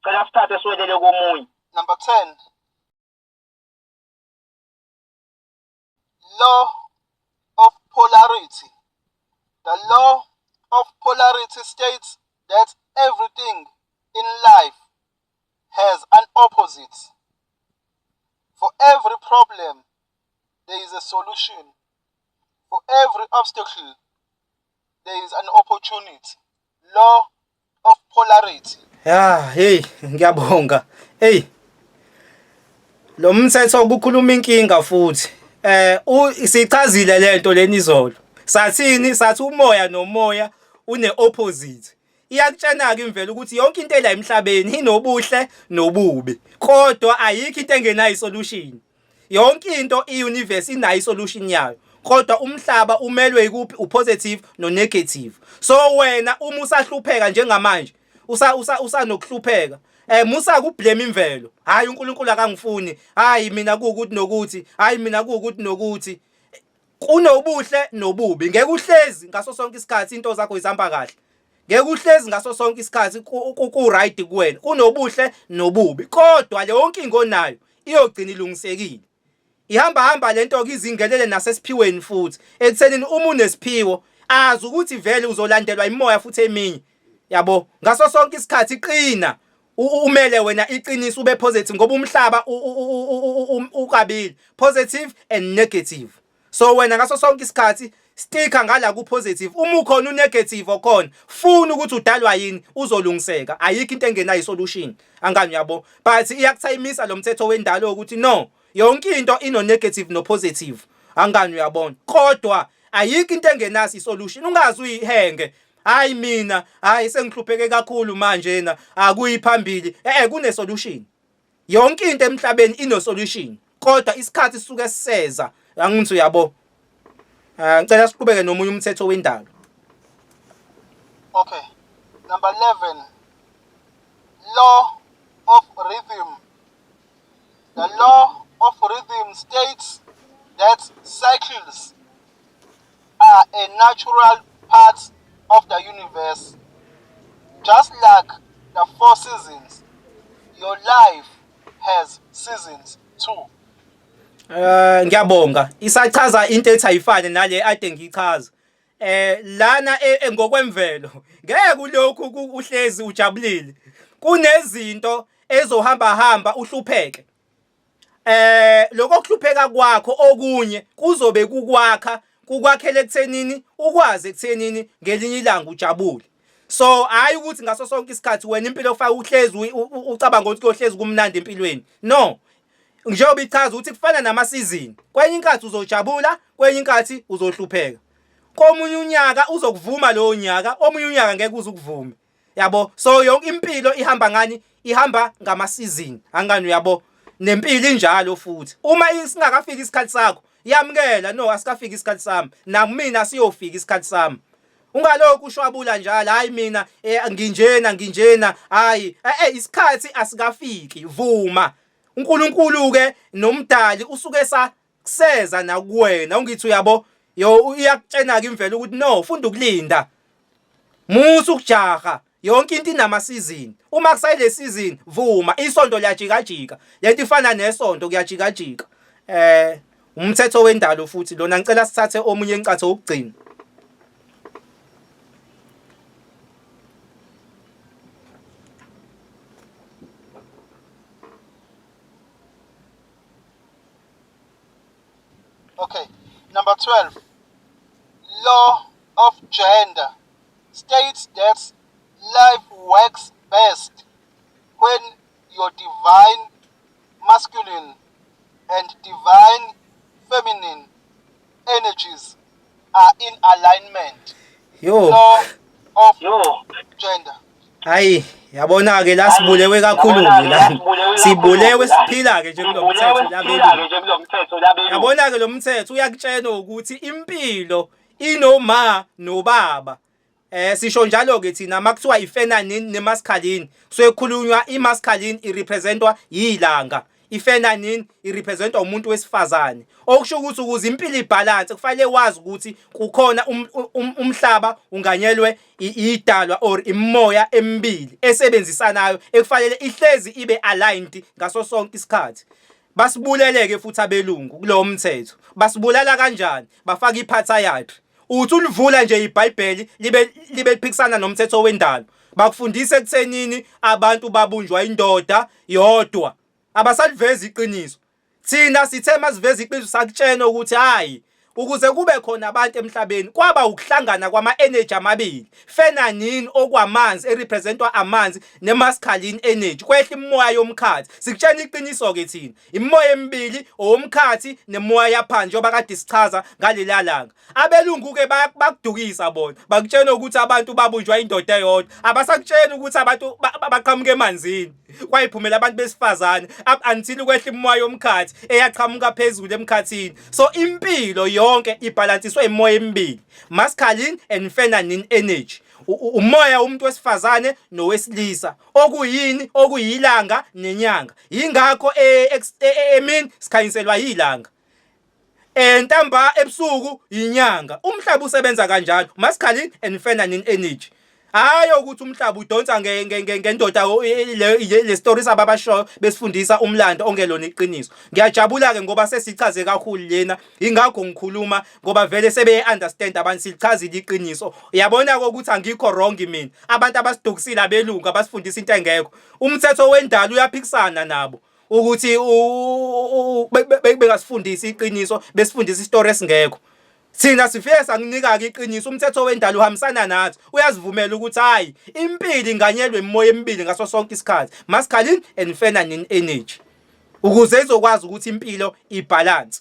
Cela sithathe siwelele komunye. Number 10. Law of polarity. The law of polarity states that everything in life has an opposite. For every problem, there is a solution. For every obstacle, there is an opportunity. Law of polarity. Ya, hey, ngiyabonga. Hey. Lo mthetho ukukhuluma inkinga futhi. Sichazile lento leni izolo. Sathini? Sathi umoya nomoya une opposite. Iyakutshena ke imvelo ukuthi yonke into ela emhlabeni inobuhle nobubi. Kodwa ayikho into engenayo isolution. Yonke into iuniverse inayo isolution yayo. Kodwa umhlaba umelwe ikuphi? Upositive no negative. So wena uma usahlupheka njengamanje, usanokuhlupheka, musa kublame imvelo. Hayi, uNkulunkulu akangifuni, hayi mina kuukuthi nokuthi, hayi mina kuukuthi nokuthi. Kunobuhle nobubi. Ngeke uhlezi ngaso sonke isikhathi into zakho izihamba kahle, ngeke uhlezi ngaso sonke isikhathi ku right kuwena. Kunobuhle nobubi, kodwa le yonke onayo iyogcina ilungisekile. Ihamba hamba lento ke izingelele nasesiphiweni futhi, ekuthenini uma unesiphiwo azi ukuthi vele uzolandelwa imoya futhi eminye, yabo. Ngaso sonke isikhathi qina, umele wena iqiniso, ube positive, ngoba umhlaba ukabili, positive and negative. So wena ngaso sonke isikhathi sticka ngala ku positive. Uma ukhona unegative okhona, funa ukuthi udalwa yini, uzolungiseka. Ayikho into engenayo isolution, angani uyabo? But iyakuthayimisa lo mthetho wendalo ukuthi no, yonke into ino negative no positive, angani uyabona? Kodwa ayikho into engenaso isolution. Ungazi uyihenge, hayi mina, hayi sengihlupheke kakhulu manje na, akuyi phambili. Kune solution. Yonke into emhlabeni ino solution, kodwa isikhathi sisuke siseza, angithi uyabo? Ngicela siqhubeke nomunye umthetho wendalo. Okay. Number 11. Law of rhythm. The law of rhythm states that cycles are a natural part of the universe. Just like the four seasons, your life has seasons too. Eh ngiyabonga. Isachaza into ethi ayifane nale ade ngiyichaza. Eh lana e, e, ngokwemvelo ngeke ulokhu uhlezi ujabulile. Kunezinto ezohamba hamba uhlupheke. Eh lokho kuhlupheka kwakho okunye kuzobe kukwakha kukwakhela ekuthenini ukwazi ekuthenini ngelinye ilanga ujabule. So hayi ukuthi ngaso sonke isikhathi wena impilo ofaka uhlezi ucabanga ukuthi kuyohlezi kumnandi empilweni. No. Njengoba ichaza ukuthi kufana namasizini. Kwenye inkathi uzojabula, kwenye inkathi uzohlupheka. Komunye unyaka uzokuvuma lowo nyaka, omunye unyaka ngeke uze ukuvume. Yabo? So yonke impilo ihamba ngani? Ihamba ngama season. Angani uyabo? Nempilo injalo futhi. Uma singakafiki isikhathi sakho, yamukela no asikafiki isikhathi sami. Nakumina siyofika isikhathi sami. Ungalokhu ushwabula njalo hayi mina eh, nginjena nginjena hayi eh, eh isikhathi asikafiki vuma. uNkulunkulu ke nomdali usuke sa kuseza nakuwena ungithi uyabo yo iyakutshena ke imvelo ukuthi no funda ukulinda musa ukujaha yonke into inama season uma kusayile season vuma isonto liyajikajika lento ifana nesonto kuyajikajika eh umthetho wendalo futhi lona ngicela sithathe omunye encatho wokugcina Okay. Number 12. Law of gender states that life works best when your divine masculine and divine feminine energies are in alignment. Yo. Law of gender. Hayi, yabona ke la sibulewe kakhulu la. Sibulewe siphila ke nje kulomthetho labelungu. Yabona ke lo mthetho uyakutshena ukuthi impilo inoma nobaba. Eh sisho njalo ke thina makuthiwa ifeminine nemasculine kusuke kukhulunywa imasculine irepresentwa yilanga ifeminine irepresentwa umuntu wesifazane okusho ukuthi ukuze impilo ibalance kufanele wazi ukuthi kukhona um, um, umhlaba unganyelwe idalwa or imimoya emibili esebenzisanayo ekufanele ihlezi ibe aligned ngaso sonke isikhathi basibuleleke futhi abelungu kulowo mthetho basibulala kanjani bafaka iphathayatri uthi ulivula nje iBhayibheli libe libe liphikisana nomthetho wendalo bakufundisa ekuthenini abantu babunjwa indoda yodwa abasalivezi iqiniso thina sithe masiveza iqiniso sakutshena ukuthi hayi ukuze kube khona abantu emhlabeni kwaba ukuhlangana kwama energy amabili feminine okwamanzi erepresentwa amanzi nemasculine energy kwehla imoya yomkhathi sikutshena iqiniso ke thina Imimoya emibili owomkhathi nemoya yaphansi njengoba kade sichaza ngaleliya langa. Abelungu-ke bakudukisa bona, bakutshena ukuthi abantu babunjwa indoda eyodwa. Abasakutsheni ukuthi abantu baqhamuka emanzini. Kwayiphumela abantu besifazane up until kwehla imoya yomkhathi eyaqhamuka phezulu emkhathini. So impilo yonke ibhalansiswe imoya emibili, masculine and feminine energy. Umoya womuntu wesifazane nowesilisa. Okuyini? Okuyilanga nenyanga. Yingakho e, e, e, emini sikhanyiselwa yilanga. Entamba ebusuku yinyanga. Umhlaba usebenza kanjalo. Masculine and feminine energy. Hayi ukuthi umhlaba udonsa ngendoda le story sababashoyo besifundisa umlando ongelona iqiniso. Ngiyajabula ke ngoba sesichaze kakhulu lena ingakho ngikhuluma ngoba vele sebeye understand abantu silichazile iqiniso. Yabona ukuthi angikho wrong mina. Abantu abasidukisile abelungu abasifundisa into engekho. Umthetho wendalo uyaphikisana nabo ukuthi bengasifundisi iqiniso besifundisa isitori esingekho. Thina sifike sanginika-ke iqiniso umthetho wendalo uhambisana nathi uyazivumela ukuthi hhayi impilo inganyelwe imimoya emibili ngaso sonke isikhathi masculine and feminine energy ukuze izokwazi ukuthi impilo ibhalanse.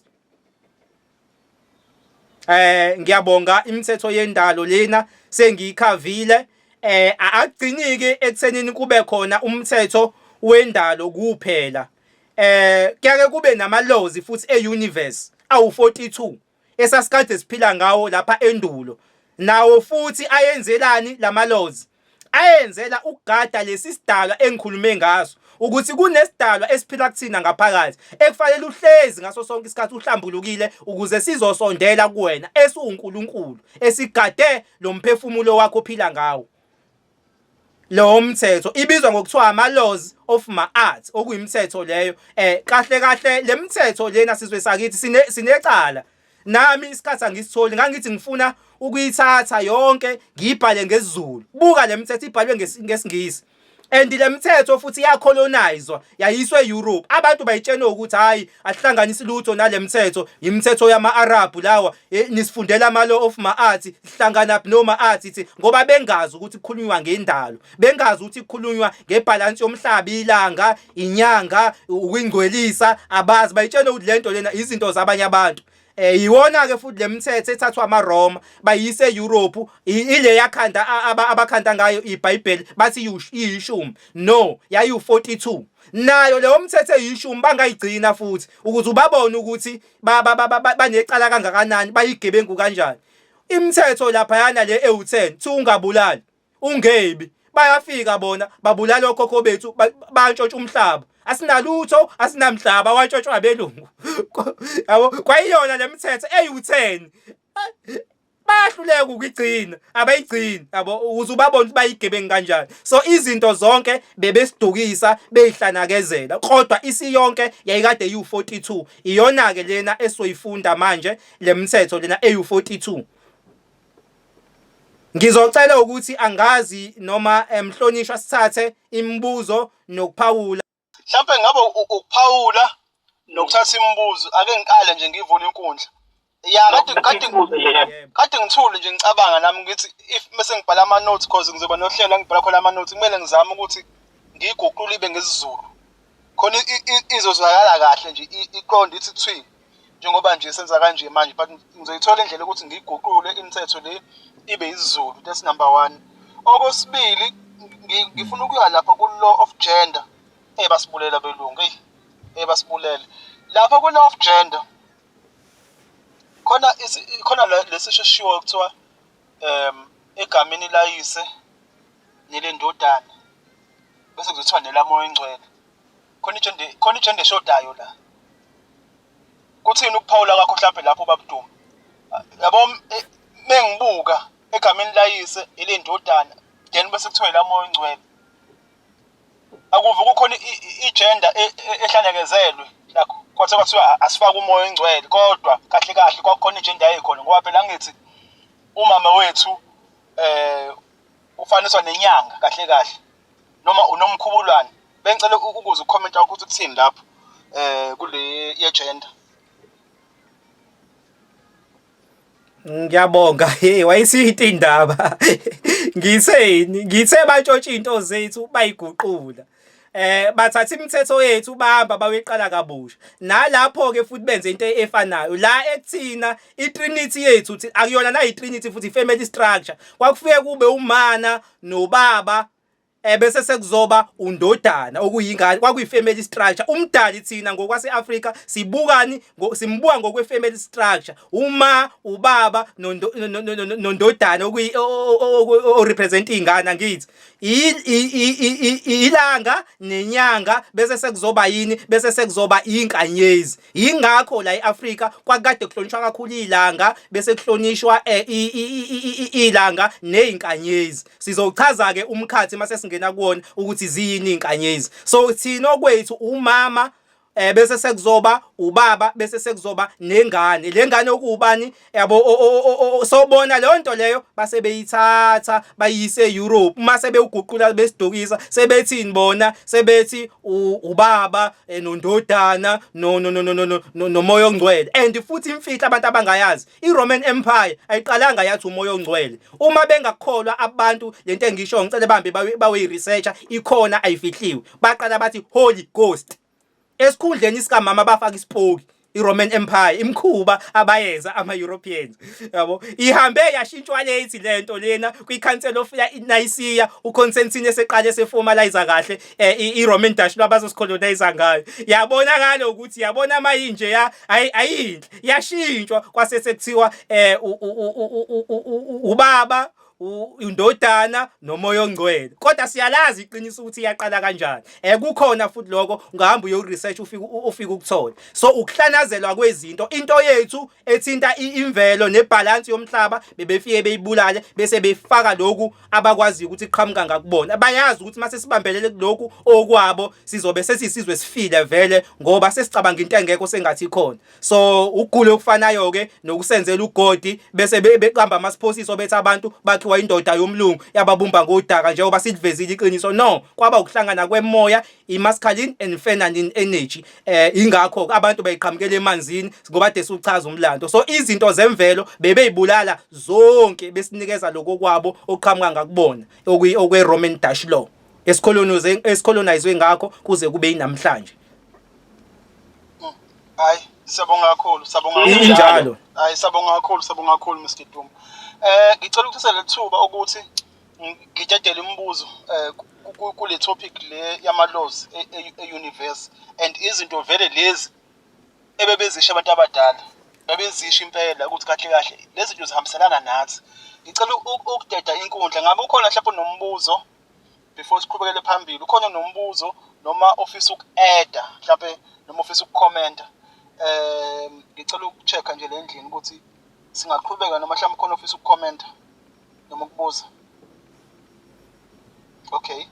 Eh ngiyabonga imithetho yendalo lena sengiyikhavile eh akugciniki ekuthenini kube khona umthetho wendalo kuphela eh kuyake kube nama laws futhi e universe awu 42 esasikade siphila ngawo lapha endulo nawo futhi ayenzelani lama laws ayenzela ukugada lesi sidalwa engikhulume ngaso. ukuthi kunesidalwa esiphila kuthina ngaphakathi ekufanele uhlezi ngaso sonke isikhathi uhlambulukile ukuze sizosondela kuwena esiwuNkulunkulu esigade lo mphefumulo wakho ophila ngawo. Lowo mthetho ibizwa ngokuthiwa ama-laws of ma-art, okuyimithetho leyo. Kahle kahle le mithetho lena sizwe sakithi sinecala. Nami isikhathi angisitholi, ngangithi ngifuna ukuyithatha yonke ngiyibhale ngesiZulu. Buka le mithetho ibhalwe ngesiNgisi. And le mithetho futhi yacolonizwa yayiswa e-Europe. Abantu bayitshena ukuthi hhayi asihlanganisi lutho nale mithetho, imithetho yama-Arab lawa, nisifundela ama-law of ma-art, sihlanganaphi noma-art thi, ngoba bengazi ukuthi kukhulunywa ngendalo, bengazi ukuthi kukhulunywa ngebhalansi yomhlaba, ilanga, inyanga, ukuyingcwelisa, abazi. Bayitshena ukuthi lento lena izinto zabanye abantu. Iwona ke futhi lemithetho ethathwa amaRoma bayise eEurope, ile yakhanda abakhanda ngayo iBhayibheli bathi iyishumi. No, yayiwu42. Nayo leyo mthetho eyishumi bangayigcina futhi ukuze ubabone ukuthi banecala kangakanani, bayigebengu kanjani. Imithetho laphayana le ewu10 thi ungabulali, ungebi. Bayafika bona babulala okhokho bethu, bantshontsha umhlaba. Asinalutho, asinamhlaba, wantshontshwa abelungu. Yabo, kwayiyona le mithetho ewu10. Bayahluleka ukuyigcina, abayigcini, yabo, ukuze ubabone ukuthi bayigebengu kanjani. So izinto zonke bebesidukisa beyihlanakezela, kodwa isiyonke yayikade iwu42. Iyona ke lena esoyifunda manje le mithetho lena ewu42. Ngizocela ukuthi angazi noma mhlonishwa sithathe imibuzo nokuphawula. Mhlampe ngabe ukuphawula nokuthatha imibuzo, ake ngiqale nje ngivule inkundla. Ya, kade kade kade ngithule nje ngicabanga nami ngithi if mase ngibhala ama notes, cause ngizoba nohlelo ngibhala khona ama notes, kumele ngizame ukuthi ngiyiguqule ibe ngesiZulu khona izozwakala kahle nje, iqonde ithi thwi, njengoba nje senza kanje manje, but ngizoyithola indlela yokuthi ngiyiguqule imithetho le ibe isiZulu. That's number one. Okwesibili, ngifuna ukuya lapha ku-law of gender. Eyi, basibulela abelungu, eyi, eyi, basibulele lapha ku-law of gender. Khona khona lesi shishiwo kuthiwa egameni layise nelendodana bese kuzothiwa nelamoya oyingcwele. Khona i-gender, khona i-gender eshodayo la. Kuthini ukuphawula kwakho mhlampe lapho babuDuma? Yabo, mengibuka egameni layise elendodana then bese kuthiwa elamoya oyingcwele, akuve kukhona i-gender ehlanekezelwe like kwathiwa kwathiwa asifake umoya oyingcwele, kodwa kahle kahle kwakukhona i-gender yayikhona, ngoba phela angithi umama wethu ufaniswa nenyanga kahle kahle noma unomkhubulwane. Bengicela ukuza ucomment wakho ukuthi kuthini lapho kule ye-gender. Ngiyabonga. Hey, wayisiyinto indaba. Ngitheni? Ngithe bantshontsha into zethu bayiguqula. Bathatha imithetho yethu bahamba bayoyiqala kabusha. Nalapho ke futhi benze into efanayo. La ekuthina iTrinity yethu akuyona na iTrinity futhi ifamily structure. Kwakufike kube umana nobaba ebese sekuzoba undodana okuyingane, kwakuyi-family structure. Umdali thina ngokwase-Afrika sibukani, simbuka ngokwe-family structure, uma ubaba nondodana o-represent iy'ngane, angithi ilanga nenyanga, bese sekuzoba yini, bese sekuzoba inkanyezi. Yingakho la e-Afrika kwakade kuhlonishwa kakhulu ilanga, bese kuhlonishwa ilanga nezinkanyezi. Sizochaza-ke umkhathi mase singena kuwona ukuthi ziyini izinkanyezi. So thina okwethu umama, bese sekuzoba ubaba, bese sekuzoba nengane. Le ngane okuwubani, yabo, sobona leyo nto leyo base beyithatha bayise e-Europe. Uma sebewuguqula besidukisa sebethini bona, sebethi ubaba nondodana no no no no no nomoya ongcwele. And futhi imfihlo abantu abangayazi, iRoman Empire ayiqalanga yathi umoya ongcwele. Uma bengakholwa abantu lento engisho, ngicela bahambe bayoyi-researcher, ikhona ayifihliwe. Baqala bathi Holy Ghost, esikhundleni sikamama bafaka isipoki. iRoman Empire imkhuba abayenza ama-Europeans, yabo, ihambe yashintshwa late lento lena kwi-Council of Nicaea, uConstantine eseqale eseformalize kahle iRoman Dutch lwabazosicolonize ngayo. Yabonakala ukuthi yabona mayinje ya ayinhle, yashintshwa kwase sekuthiwa ubaba. Indodana noMoya oNgcwele. Kodwa siyalazi iqiniso ukuthi iyaqala kanjani. Kukhona futhi lokho ungahamba uyo research ufike ufike ukuthole. So ukuhlanazelwa kwezinto into yethu ethinta imvelo nebalance yomhlaba bebefike beyibulale bese befaka lokhu abakwaziyo ukuthi iqhamuka ngakubona. Bayazi ukuthi mase sibambelele kulokhu okwabo sizobe sesisizwe sifile vele ngoba sesicabanga into engekho sengathi ikhona. So ukugula okufanayo ke nokusenzela ugodi bese beqamba amasiphosiso bethi abantu bakhiwa indoda yomlungu yababumba ngodaka njengoba silivezile iqiniso. No, kwaba ukuhlangana kwemoya i-masculine and feminine energy. Ingakho abantu beyiqhamukela emanzini ngoba de suchaza umlando. So izinto zemvelo bebeyibulala zonke besinikeza lokho kwabo oqhamuka ngakubona okwe Roman Dutch law esicolonizwe ngakho kuze kube inamhlanje. Hayi, siyabonga kakhulu, siyabonga kakhulu. Injalo. Hayi, siyabonga kakhulu, siyabonga kakhulu Mr Duma. Ngicela ukuthatha lethuba ukuthi ngidedele imibuzo kule topic le yama-laws e-universe and izinto vele lezi ebebezisho abantu abadala bebezisho impela ukuthi kahle kahle lezi zinto zihambiselana nathi. Ngicela ukudeda inkundla, ngabe ukhona mhlawumbe nombuzo before siqhubekele phambili? Ukhona nombuzo noma ofisa uku-add-a mhlampe noma ofisa ukukhomenta? Ngicela uku-check-a nje le ndlini ukuthi singaqhubeka noma mhlawumbe ukhona ofisa ukukhomenta noma ukubuza. Okay,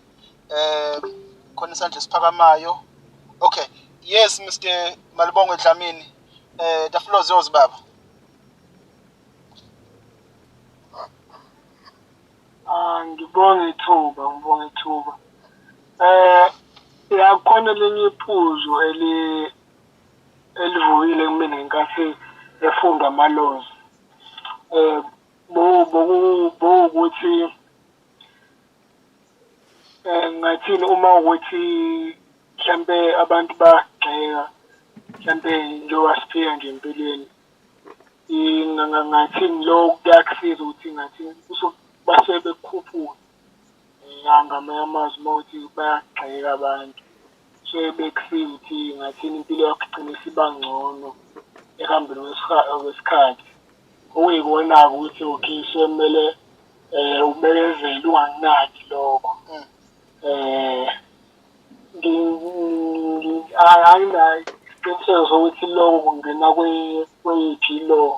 khona isandla esiphakamayo. Okay, yes Mr Malibongwe Dlamini, the floor is yours baba. Ah, ngibonge ithuba, ngibonge ithuba. Ya khona elinye iphuzu eli elivukile kumina ngenkathi efundwa amalozi. Bowukuthi ngathini uma ukuthi mhlampe abantu bayagxeka mhlampe njengoba siphila nje empilweni ngathini lokho kuyakusiza ukuthi ngathi basuke bekukhuphula ngamanye amazwi uma kuwukuthi bayakugxeka abantu suke bekusiza ukuthi ngathini impilo yakho igcine isiba ngcono ekuhambeni kwesikhathi. Okuyikona-ke ukuthi okay sekumele ubekezele ungakunaki lokho. Anginayo isiqiniseko sokuthi lokho kungena kweyiphi i-law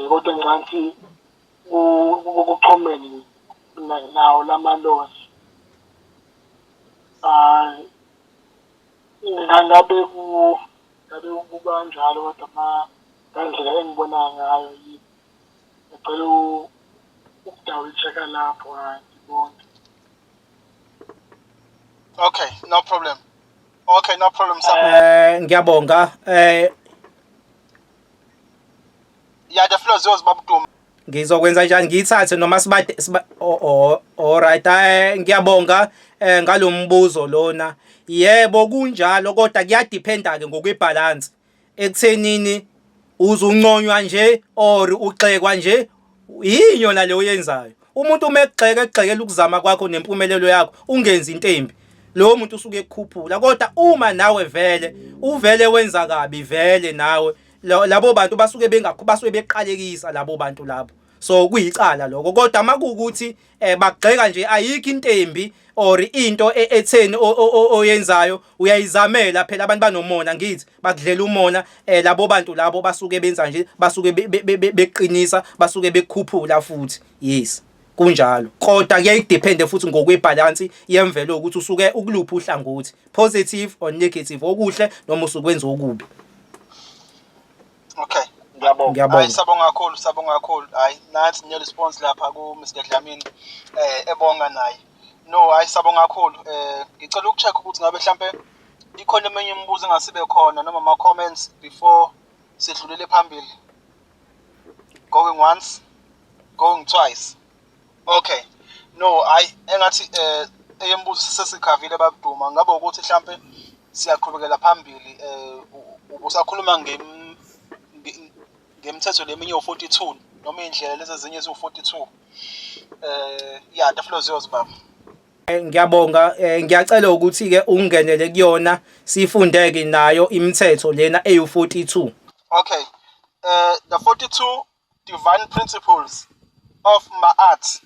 kodwa ngicabanga ukuthi kuxhumene nawo lama-laws. Ngabe ngabe kukanjalo kodwa ngandlela engibona ngayo yini. Ngicela uku-double check-a lapho hhayi ngibonge. Okay, no problem. Okay, no problem. Ngiyabonga. Yeah, the floor is yours, Baba Duma. Ngizokwenza njani ngiyithathe noma sibade siba oh, alright ngiyabonga ngalombuzo lona. Yebo kunjalo kodwa kuyadependa ke ngokwebalance ekuthenini uzunconywa nje or ugxekwa nje yini yona le oyenzayo. Umuntu uma ekugxeka ekugxekela ukuzama kwakho nempumelelo yakho ungenzi into embi. Lowo muntu usuke ekukhuphula kodwa uma nawe vele uvele wenza kabi vele nawe labo bantu basuke bengakho basuke beqalekisa labo bantu labo. So kuyicala lokho kodwa makuwukuthi bagxeka nje ayikho into embi or into etheni oyenzayo uyayizamela phela abantu banomona ngithi bakudlela umona labo bantu labo basuke benza nje basuke beqinisa basuke bekukhuphula futhi. Yes, kunjalo kodwa kuyayidepende futhi ngokwebalance yemvelo ukuthi usuke ukuluphi uhlangothi, positive or negative, okuhle noma usukwenza okubi. Okay. Ngiyabonga. Ngiyabonga. Hayi, sabonga kakhulu, sabonga kakhulu. Hayi, nansi ne response lapha ku Mr Dlamini ebonga naye. No, hayi sabonga kakhulu. Ngicela ukucheck ukuthi ngabe mhlambe ikhona eminye imibuzo engasibe khona noma ama comments before sidlulele phambili. Going once, going twice. Okay. No, hayi engathi eyembuzo sesikhavile babuduma ngabe ukuthi mhlambe siyaqhubekela phambili ubusakhuluma ngemithetho leminye u42 noma indlela lezi ezinye eziwu42. Yeah, the floor is yours baba. Ngiyabonga ngiyacela ukuthi ke ungenele kuyona sifundeke nayo imithetho lena eyu42. Okay. The 42 divine principles. of Ma'at.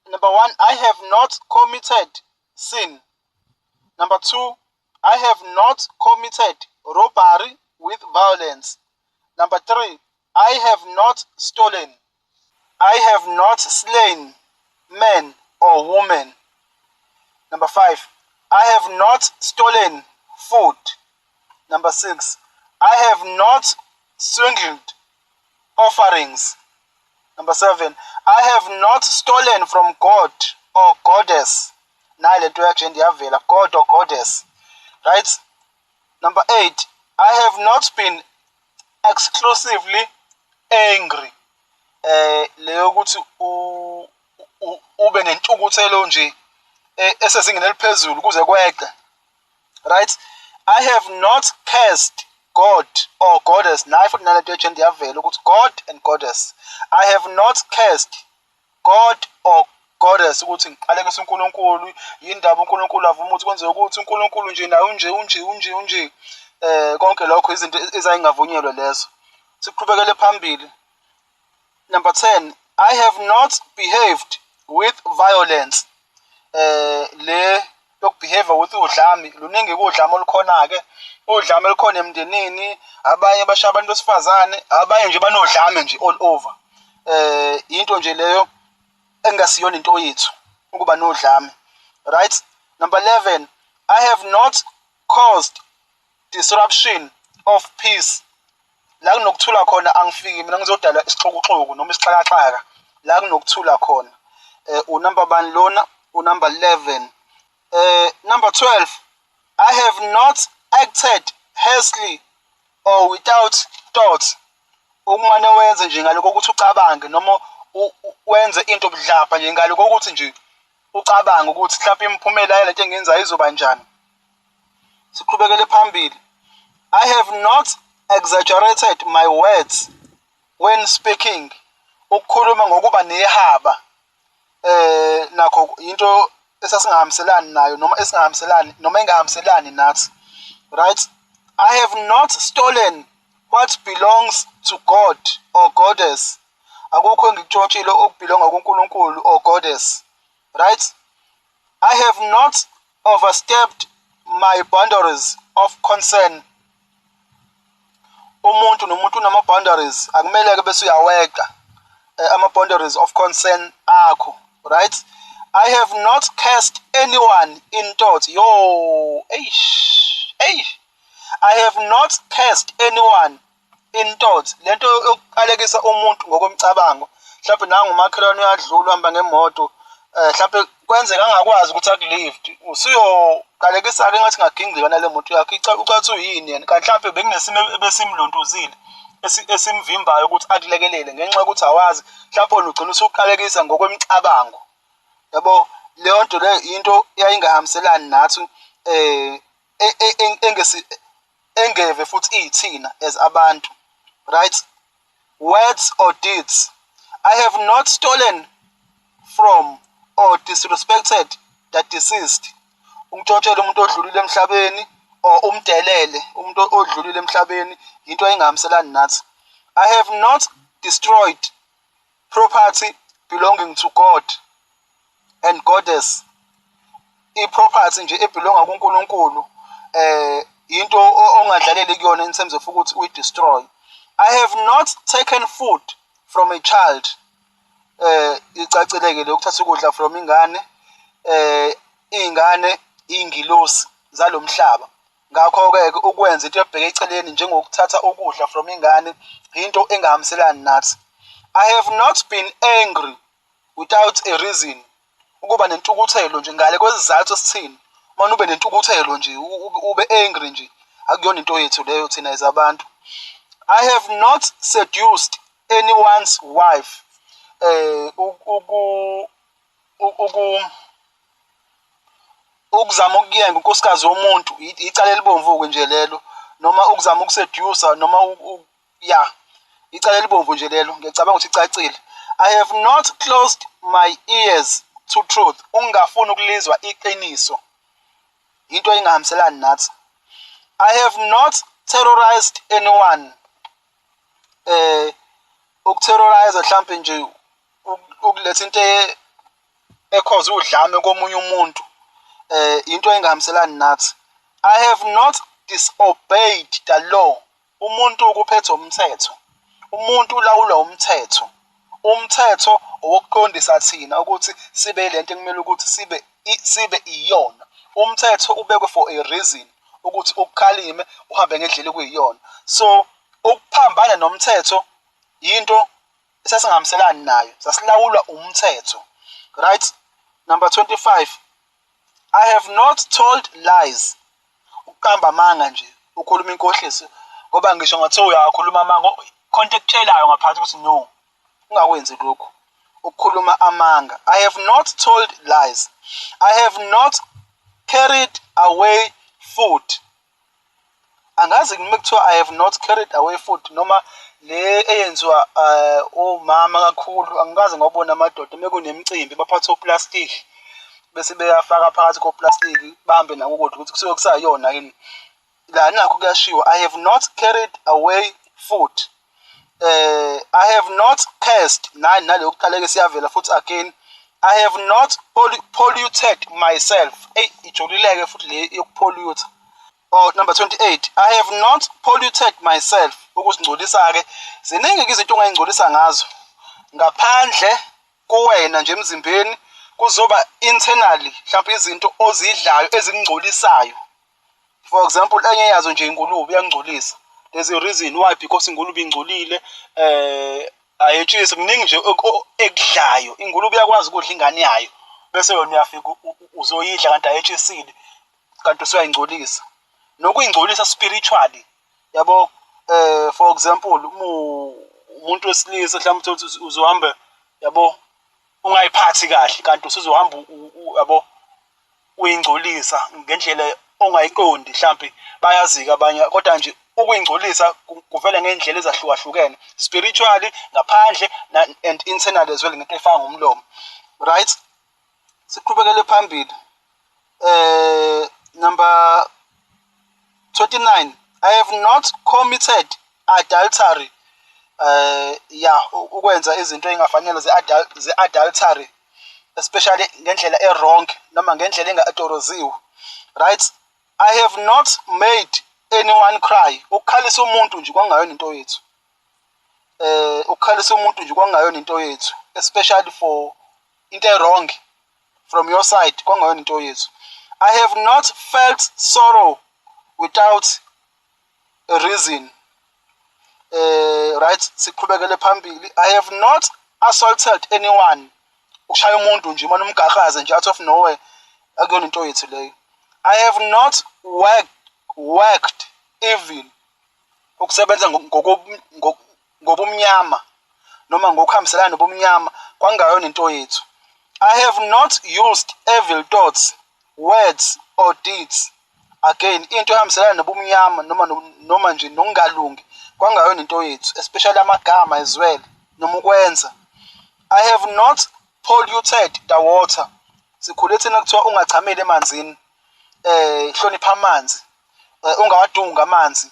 Number 1, I have not committed sin. Number 2, I have not committed robbery with violence. Number 3, I have not stolen. I have not slain man or woman. Number 5, I have not stolen food. Number 6, I have not swindled offerings. Number 7, I have not stolen from God or goddess. Nayi lento yagender iyavela, God or goddess. Right? Number 8, I have not been exclusively angry. Leyo ukuthi ube nentukuthelo nje esezingeni eliphezulu kuze kweqe. Right? I have not cursed God or goddess. Nayi futhi nalento yegender iyavela ukuthi God and goddess. I have not cursed God or goddess, ukuthi ngiqalekise uNkulunkulu, yindaba uNkulunkulu avuma ukuthi kwenzeke ukuthi uNkulunkulu nje naye unje unje unje unje. Konke lokho izinto ezayingavunyelwe lezo. Siqhubekele phambili. Number 10, I have not behaved with violence. Le yokubehave with udlame, luningi udlame olukhona ke, udlame olukhona emndenini, abanye bashaya abantu besifazane, abanye nje banodlame nje all over. Into nje leyo engasiyona into yethu ukuba nodlame. Right? Number 11, I have not caused disruption of peace. La kunokuthula khona angifiki mina ngizodala isixukuxuku noma isixakaxaka. La kunokuthula khona. Unumber bani lona? Unumber 11. Number 12, I have not acted hastily or without thought. Ukumane wenze nje ngaloko ukuthi ucabange noma wenze into budlabha nje ngaloko ukuthi nje ucabange ukuthi mhlawumbe imiphumela yalento engiyenzayo izoba njani. Siqhubekele phambili. I have not exaggerated my words when speaking. Ukukhuluma ngokuba nehaba nakho into esasingahambiselani nayo noma esingahambiselani noma engahambiselani nathi. Right? I have not stolen what belongs to God or goddess. Akukho engikutshontshile okubelonga kuNkulunkulu or goddess. Right? I have not overstepped my boundaries of concern. Umuntu nomuntu unama boundaries, akumele ke bese uyaweqa ama boundaries of concern akho. Right? I have not cursed anyone in thought. Yo, eish, eish. I have not cursed anyone in thought. Lento yokuqalekisa umuntu ngokomcabango, mhlawumbe nangu umakhelwane uyadlula uhamba ngemoto, mhlawumbe kwenzeka angakwazi ukuthi akulift, usuyoqalekisa ke ngathi ngagingqika nale moto yakho, ucathi uyini yena, kanti mhlawumbe bekunesimo ebesimlontuzile esimvimbayo ukuthi akulekelele ngenxa yokuthi awazi, mhlawumbe wena ugcina usuqalekisa ngokwemicabango. Yabo, leyo nto leyo into eyayingahambiselani nathi, engeve futhi iyithina as abantu. Right? Words or deeds. I have not stolen from or disrespected the deceased. Umtshontshele umuntu odlulile emhlabeni or umdelele umuntu odlulile emhlabeni, into engahambiselani nathi. I have not destroyed property belonging to God and goddess. I-property nje ebelonga kuNkulunkulu into ongadlaleli kuyona in terms of ukuthi uyi-destroy. I have not taken food from a child. Icacileke lokuthatha ukudla from ingane. Ingane ingilosi zalomhlaba. Ngakho ke ukwenza into ebheke eceleni njengokuthatha ukudla from ingane into engahambiselani nathi. I have not been angry without a reason. Ukuba nentukuthelo nje ngale kwesizathu esithini, manje ube nentukuthelo nje ube angry nje, akuyona into yethu leyo thina as abantu. I have not seduced anyone's wife. Ukuzama ukuyenga unkosikazi womuntu, icala elibomvu ke nje lelo, noma ukuzama ukuseduce noma ya icala elibomvu nje lelo, ngiyacabanga ukuthi icacile. I have not closed my ears to truth. Ungafuni ukulizwa iqiniso, into engahambiselani nathi. I have not terrorized anyone. Ukuterrorize mhlambe nje Ukuletha into ekhoza udlame komunye umuntu into engahambiselani nathi. I have not disobeyed the law. Umuntu ukuphethe umthetho, umuntu ulawulwa umthetho. Umthetho owokuqondisa thina ukuthi sibe lento ekumele ukuthi sibe iyona. Umthetho ubekwe for a reason ukuthi ukukhalime uhambe ngendlela ekuyiyona. So ukuphambana nomthetho yinto esasingahambiselani nayo, sasilawulwa umthetho. Right, number 25, I have not told lies. Ukuqamba amanga nje, ukhuluma inkohliso, ngoba ngisho ngathiwa uyakhuluma amanga, khona into ekutshelayo ngaphakathi ukuthi no, ungakwenzi lokhu, ukukhuluma amanga. I have not told lies. I have not carried away food. Angazi uma kuthiwa I have not carried away food noma le eyenziwa omama kakhulu, angikaze ngawabona amadoda uma kunemicimbi baphathe oplastiki bese beyafaka phakathi koplastiki bahambe nako ukudla, ukuthi kusuke kusayona yini. La nakho kuyashiwo, I have not carried away food. I have not cursed. Nani nale yokuqala-ke siyavela futhi again. I have not polluted myself. Eyi, ijulile-ke futhi le yokupollute. Oh, number 28, I have not polluted myself. Ukuzingcolisa-ke, ziningi-ke izinto ongayingcolisa ngazo ngaphandle kuwena nje emzimbeni, kuzoba internally mhlawumbe izinto ozidlayo ezikungcolisayo. For example, enye yazo nje ingulube iyangcolisa. There's a reason why, because ingulube ingcolile, ayetshisi, kuningi nje ekudlayo. Ingulube iyakwazi ukudla ingane yayo, bese yona uyafika uzoyidla kanti ayetshisile, kanti usuyayingcolisa. Nokuyingcolisa spiritually, yabo. For example, uma umuntu wesilisa mhlawumbe uthole ukuthi uzohamba, yabo, ungayiphathi kahle, kanti usuzohamba yabo uyingcolisa ngendlela ongayiqondi. Mhlambe bayazi-ke abanye, kodwa nje ukuyingcolisa kuvela ngey'ndlela ezahlukahlukene, spiritually, ngaphandle and internally as well, ngento efaka ngomlomo. Right, siqhubekele phambili. Number 29, I have not committed adultery. Ya, ukwenza izinto ey'ngafanele ze-adultery, especially ngendlela e-wrong noma ngendlela enga-adoroziwe. Right, I have not made anyone cry. Ukukhalisa umuntu nje kwakungayona into yethu. Ukukhalisa umuntu nje kwakungayona into yethu, especially for into e-wrong from your side, kwakungayona into yethu. I have not felt sorrow without a reason. Right, siqhubekele phambili. I have not assaulted anyone. Ukushaya umuntu nje uma umgahaze nje out of nowhere, akuyona into yethu leyo. I have not worked evil. Ukusebenza ngobumnyama noma ngokuhambiselana nobumnyama kwakungayona into yethu. I have not used evil thoughts, words or deeds. Again, into ehambiselana nobumnyama noma nje nokungalungi kwakungayona into yethu, especially amagama as well noma ukwenza. I have not polluted the water. Sikhule thina kuthiwa ungachameli emanzini, hlonipha amanzi, ungawadungi amanzi,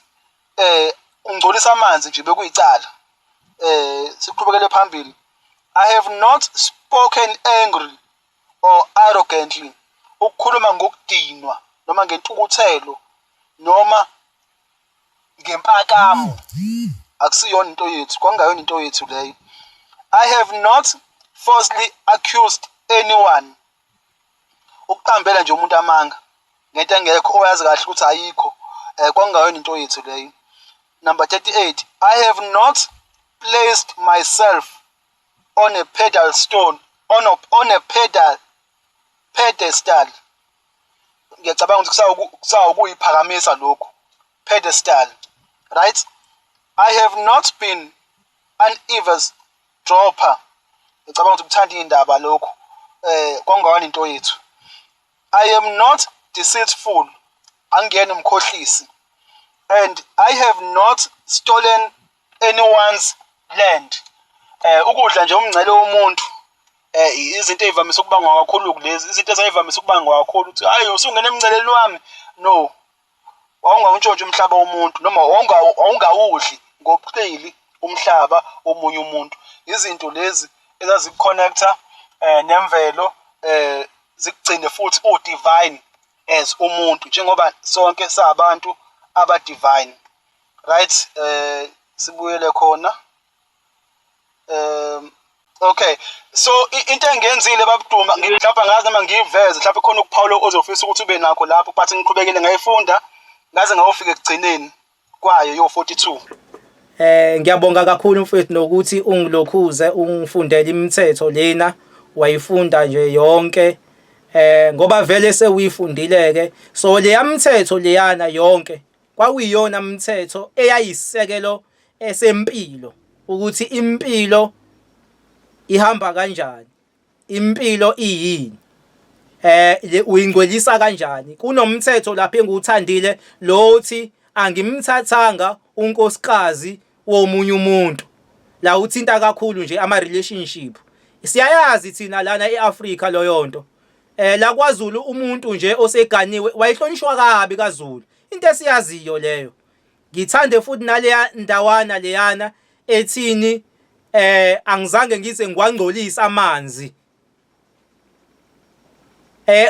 ungcolisa amanzi nje bekuyicala. Siqhubekele phambili. I have not spoken angry or arrogantly. Ukukhuluma ngokudinwa noma ngentukuthelo noma ngempakamo akusiyona into yethu, kwakungayona into yethu leyo. I have not falsely accused anyone. Ukuqambela nje umuntu amanga ngento engekho oyazi kahle ukuthi ayikho, kwakungayona into yethu leyo. Number 38, I have not placed myself on a pedal stone on a pedal pedestal. Ngiyacabanga ukuthi kusawukuyiphakamisa lokhu, pedestal. Right, I have not been an eavesdropper. Ngicabanga ukuthi kuthanda iy'ndaba lokhu, kwakungayona into yethu. I am not deceitful, angiyena umkhohlisi, and I have not stolen anyone's land. Ukudla nje umngcele womuntu, izinto ey'vamise ukubangwa kakhulu kulezi izinto ezayivamise ukubangwa kakhulu ukuthi hayi, usungena emngceleni wami. No, wawungawuntshontsha umhlaba womuntu noma wawungawudli ngobuqili umhlaba womunye umuntu. Izinto lezi ezazikuconnecta nemvelo zikugcine futhi u-divine as umuntu njengoba sonke sabantu aba-divine. Right, sibuyele khona. Okay, so into engiyenzile babuduma mhlawumbe angazi noma ngiyiveze mhlawumbe khona ukuphawula ozofisa ukuthi ube nakho lapho, but ngiqhubekile ngayifunda ngaze ngayofika ekugcineni kwayo yo-42. Ngiyabonga kakhulu mfowethu nokuthi ungilokhuze ungifundele imithetho lena wayifunda nje yonke ngoba vele sewuyifundile ke, so leya mthetho leyana yonke kwakuyiyona mthetho eyayisisekelo esempilo ukuthi impilo ihamba kanjani, impilo iyini, uyingcwelisa kanjani. Kunomthetho lapha engiwuthandile lo othi angimthathanga unkosikazi womunye umuntu, la uthinta kakhulu nje ama relationship. Siyayazi thina lana eAfrika leyo nto. La kwaZulu umuntu nje oseganiwe wayehlonishwa kabi kaZulu, into esiyaziyo leyo. Ngithande futhi naleya ndawana leyana ethini angizange ngize ngiwangcolise amanzi.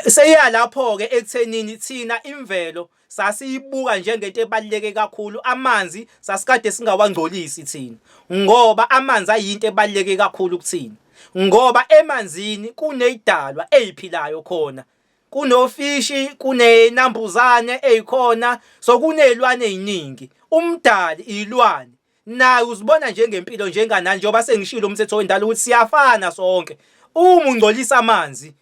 Seya lapho ke ekuthenini thina imvelo sasiyibuka njengento ebaluleke kakhulu, amanzi sasikade singawangcolisi thina ngoba amanzi ayinto ebaluleke kakhulu kuthina, ngoba emanzini kuneyidalwa eziphilayo khona, kunofishi, kunenambuzane ezikhona, so kunezilwane eziningi. Umdali ilwane naye uzibona njengempilo njenganani, njengoba sengishilo umthetho wendalo ukuthi siyafana sonke. Uma ungcolisa amanzi,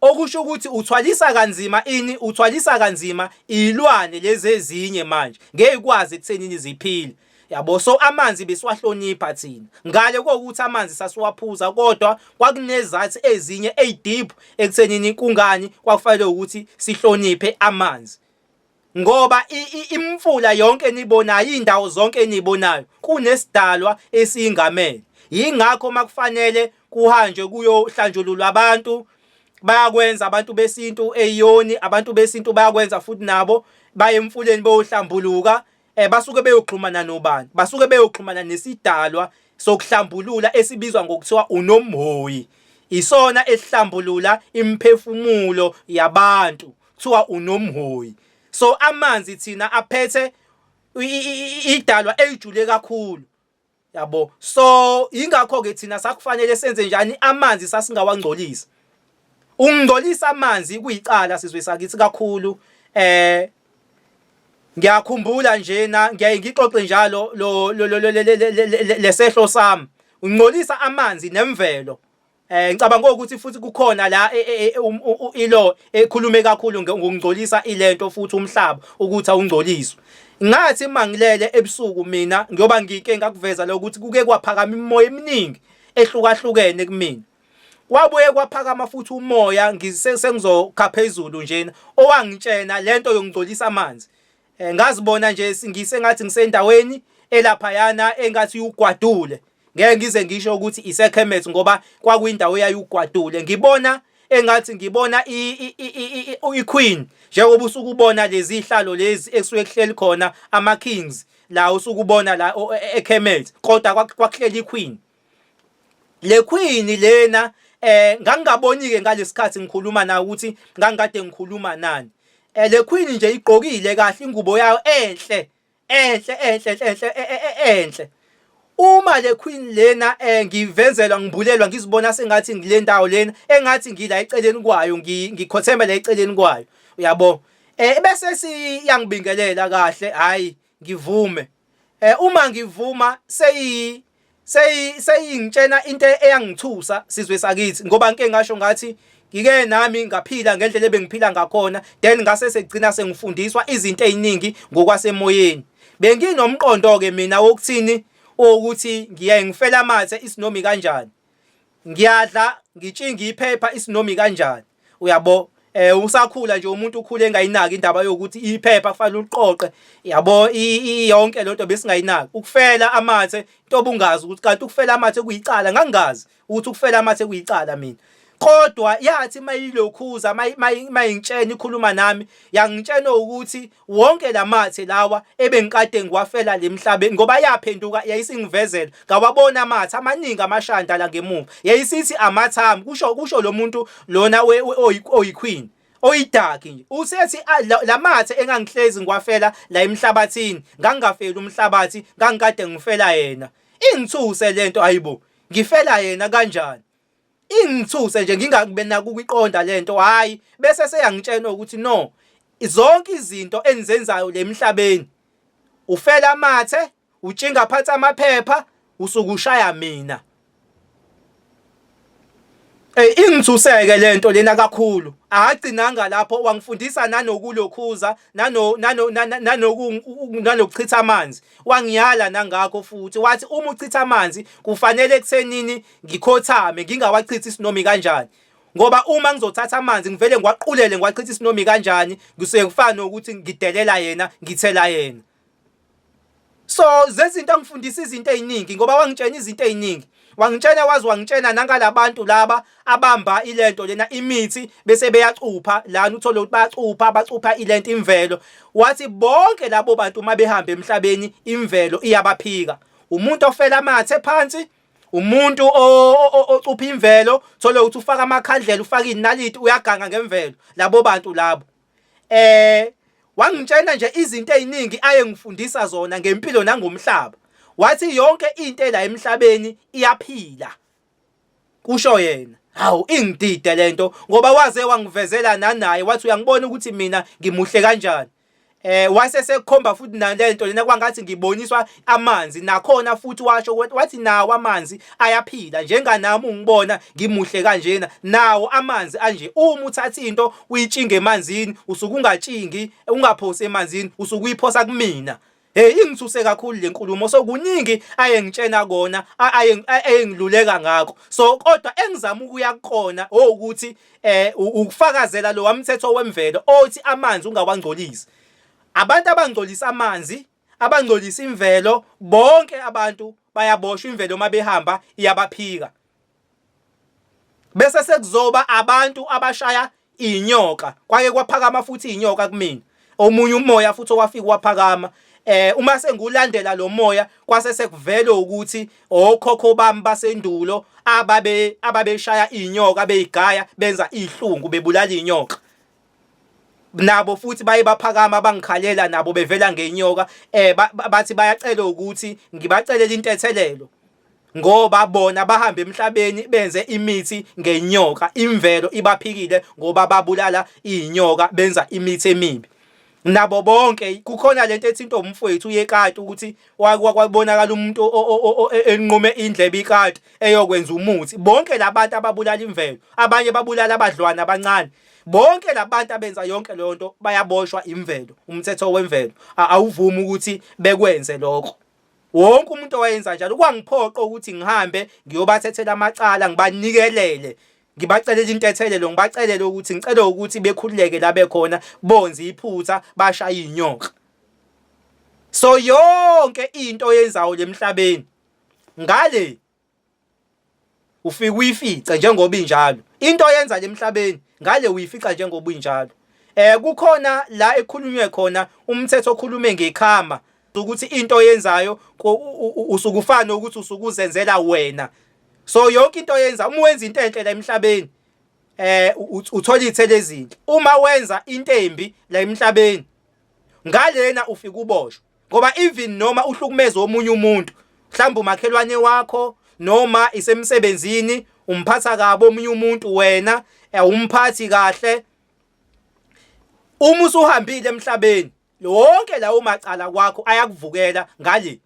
okusho ukuthi uthwalisa kanzima ini, uthwalisa kanzima izilwane lezi ezinye manje ngeke ikwazi ekuthenini ziphile, yabo. So amanzi besiwahlonipha thina, ngale kokuthi amanzi sasiwaphuza, kodwa kwakunezathi ezinye ezideep ekuthenini kungani kwakufanele ukuthi sihloniphe amanzi, ngoba imfula yonke enibonayo, indawo zonke enibonayo kunesidalwa esiyingamele. Yingakho makufanele kuhanjwe kuyohlanjululwa abantu, bayakwenza abantu besintu eyoni, abantu besintu bayakwenza futhi nabo baye emfuleni beyohlambuluka. Basuke beyoxhumana nobani? Basuke beyoxhumana nesidalwa sokuhlambulula esibizwa ngokuthiwa unomhoyi. Isona esihlambulula imiphefumulo yabantu, kuthiwa unomhoyi. So amanzi thina aphethe idalwa ejule kakhulu, yabo. So ingakho ke thina sakufanele senze njani, amanzi sasingawangcolisi. Ungcolisa amanzi kuyicala sizwe sakithi kakhulu. Ngiyakhumbula nje na ngiyaye ngixoxe njalo lo lesehlo sami, ungcolisa amanzi nemvelo. Ngicabanga ukuthi futhi kukhona la ilo ekhulume kakhulu ngokungcolisa ilento futhi umhlaba ukuthi awungcoliswe. Ngathi mangilele ebusuku mina, ngiyoba ngike ngakuveza lokuthi kuke kwaphakama imimoya eminingi ehlukahlukene kumina. Kwabuye kwaphakama futhi umoya sengizokha phezulu njena owangitshena lento yokungcolisa amanzi. Ngazibona nje ngisengathi ngisendaweni elaphayana engathi ugwadule. Ngeke ngize ngisho ukuthi iseKhemet ngoba kwakuyindawo eyayugwadule. Ngibona engathi ngibona i-queen, njengoba usuke ubona lezi zihlalo lezi ekusuke kuhleli khona ama-kings la usuke ubona la eKhemet, kodwa kwakuhleli i-queen. Le queen lena ngangingaboni-ke ngalesikhathi ngikhuluma nawe ukuthi ngangikade ngikhuluma nani. Le queen nje igqokile kahle ingubo yayo enhle, enhle enhle enhle enhle. Uma le queen lena ngivezelwa ngibulelwa ngizibona sengathi ngile ndawo lena engathi ngila eceleni kwayo, ngikhotheme la eceleni kwayo, uyabo. Bese siyangibingelela kahle, hayi ngivume. Uma ngivuma seyi seyingitshena into eyangithusa sizwe sakithi, ngoba ngike ngasho ngathi ngike nami ngaphila ngendlela ebengiphila ngakhona, then ngase segcina sengifundiswa izinto eziningi ngokwasemoyeni. Benginomqondo ke mina wokuthini, ukuthi ngiyaye ngifela amathe isinomi kanjani, ngiyadla ngitshinga iphepha isinomi kanjani, uyabo. Usakhula nje umuntu ukhule engayinaki indaba yokuthi iphepha kufanele uliqoqe, yabo, yonke lento besingayinaki. Ukufela amathe into obungazi ukuthi kanti ukufela amathe kuyicala, ngangingazi ukuthi ukufela amathe kuyicala mina. Kodwa yathi mayilokhuza mayingitshena ikhuluma nami yangitshena ukuthi wonke lamathe lawa ebengikade ngiwafela lemhlabeni ngoba yaphenduka yayisingivezela ngawabona amathe amaningi amashanda la ngemuva yayisithi amathami kusho lo muntu lona oyiqueen oyidaki nje usethi lamathe engangihlezi ngiwafela la emhlabathini ngangingafeli umhlabathi ngangikade ngifela yena ingithuse lento ayibo ngifela yena kanjani ingithuse nje ngingabe nako ukuyiqonda lento hayi bese seyangitshena ukuthi no zonke izinto enizenzayo lemhlabeni ufela amathe utshinga phansi amaphepha usuke ushaya mina Eh ingithuseke lento lena kakhulu akagcinanga lapho wangifundisa nanokulokhuza nano nano nanoku nanokuchitha amanzi wangiyala nangakho futhi wathi uma uchitha amanzi kufanele ekuthenini ngikhothame ngingawachithi isinomi kanjani ngoba uma ngizothatha amanzi ngivele ngiwaqulele ngiwachitha isinomi kanjani ngisuke kufana nokuthi ngidelela yena ngithela yena so zezinto angifundisa izinto eziningi ngoba wangitshena izinto eziningi wangitshena wazi wangitshena nangalabantu laba abamba ilento lena imithi bese beyacupha lana uthole ukuthi bayacupha bacupha ilento imvelo wathi bonke labo bantu uma behamba emhlabeni imvelo iyabaphika umuntu ofela amathe phansi umuntu ocupha imvelo thole ukuthi ufaka amakhandlela ufaka inaliti uyaganga ngemvelo labo bantu labo eh wangitshela nje izinto eziningi aye ngifundisa zona ngempilo nangomhlaba wathi yonke into ela emhlabeni iyaphila kusho yena hawu ingidide lento ngoba waze wangivezela nanaye wathi uyangibona ukuthi mina ngimuhle kanjani eh wase sekukhomba futhi nalento lena kwangathi ngiboniswa amanzi nakhona futhi washo wathi nawo amanzi ayaphila njenganami ungibona ngimuhle kanjena nawo amanzi anje uma uthatha into uyitshinge emanzini usuke ungatshingi ungaphosi emanzini usuke uyiphosa kumina Hey ingithuse kakhulu le nkulumo so kuningi ayengitshena kona ayengiluleka ngakho so kodwa engizama ukuya kukona ukuthi eh ukufakazela lo wamthetho wemvelo othi amanzi ungawangcolisi abantu abangcolisa amanzi abangcolisa imvelo bonke abantu bayaboshwa imvelo uma behamba iyabaphika bese sekuzoba abantu abashaya inyoka kwake kwaphakama futhi inyoka kumina omunye umoya futhi owafika waphakama eh uma sengulandela lo moya kwase sekuvele ukuthi okhokho bami basendulo ababe ababeshaya inyoka beyigaya benza ihlungu bebulala inyoka nabo futhi baye baphakama bangikhalela nabo bevela ngenyoka eh bathi bayacela ukuthi ngibacelele intethelelo ngoba bona bahamba emhlabeni benze imithi ngenyoka imvelo ibaphikile ngoba babulala inyoka benza imithi emibi nabo bonke kukhona lento ethi into umfowethu uyekati ukuthi kwabonakala umuntu enqume indlebe ikati eyokwenza umuthi bonke labantu ababulala imvelo abanye babulala abadlwana abancane bonke labantu abenza yonke leyo nto bayaboshwa imvelo umthetho wemvelo awuvumi ukuthi bekwenze lokho Wonke umuntu owayenza njalo kwangiphoqa ukuthi ngihambe ngiyobathethela amacala ngibanikelele ngibacelele intethelelo ngibacelele ukuthi ngicela ukuthi bekhululeke la bekhona bonze iphutha bashaya inyoka so yonke into oyenzayo lemhlabeni ngale ufike uyifice njengoba injalo into oyenza lemhlabeni ngale uyifica njengoba injalo eh kukhona la ekhulunywe khona umthetho okhulume ngekhama ukuthi into oyenzayo usukufana ukuthi usukuzenzela wena so yonke into oyenza uma wenza into enhle la emhlabeni eh uthola ithele ezinhle uma wenza into embi la emhlabeni ngalena ufika uboshwe ngoba even noma uhlukumeza omunye umuntu mhlawumbe umakhelwane wakho noma isemsebenzini umphatha kabi omunye umuntu wena awumphathi kahle uma usuhambile emhlabeni wonke lawo macala kwakho ayakuvukela ngale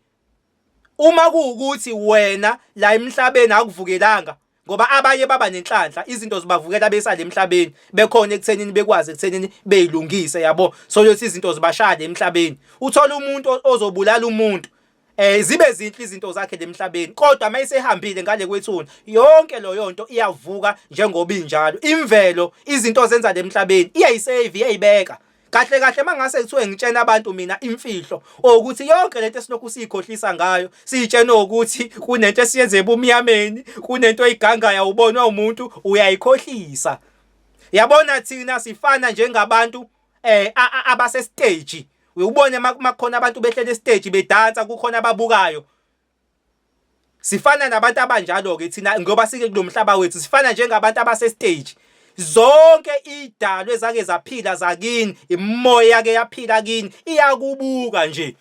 Uma kuwukuthi wena la emhlabeni akuvukelanga ngoba abanye baba nenhlanhla izinto zibavukela besale emhlabeni bekhona ekuthenini bekwazi ekuthenini beyilungise yabo so yothi izinto zibashaya emhlabeni uthola umuntu ozobulala umuntu eh zibe zinhle izinto zakhe lemhlabeni kodwa mayisehambile ngale kwethuna yonke leyo nto iyavuka njengoba injalo imvelo izinto zenza lemhlabeni iyayisave iyayibeka. Kahle kahle mangase kuthiwe ngitshena abantu mina imfihlo ukuthi yonke lento esilokhu siyikhohlisa ngayo, siyitshena ukuthi kunento esiyenze ebumnyameni, kunento oyigangayo awubonwa umuntu, uyayikhohlisa. Yabona thina sifana njengabantu eh abase stage. Uyubone makukhona abantu behlele stage bedansa kukhona ababukayo. Sifana nabantu abanjalo-ke thina ngoba sike kulo mhlaba wethu sifana njengabantu abase-stage. Zonke idalwa ezake zaphila zakini, imimoya yake yaphila kini iyakubuka nje.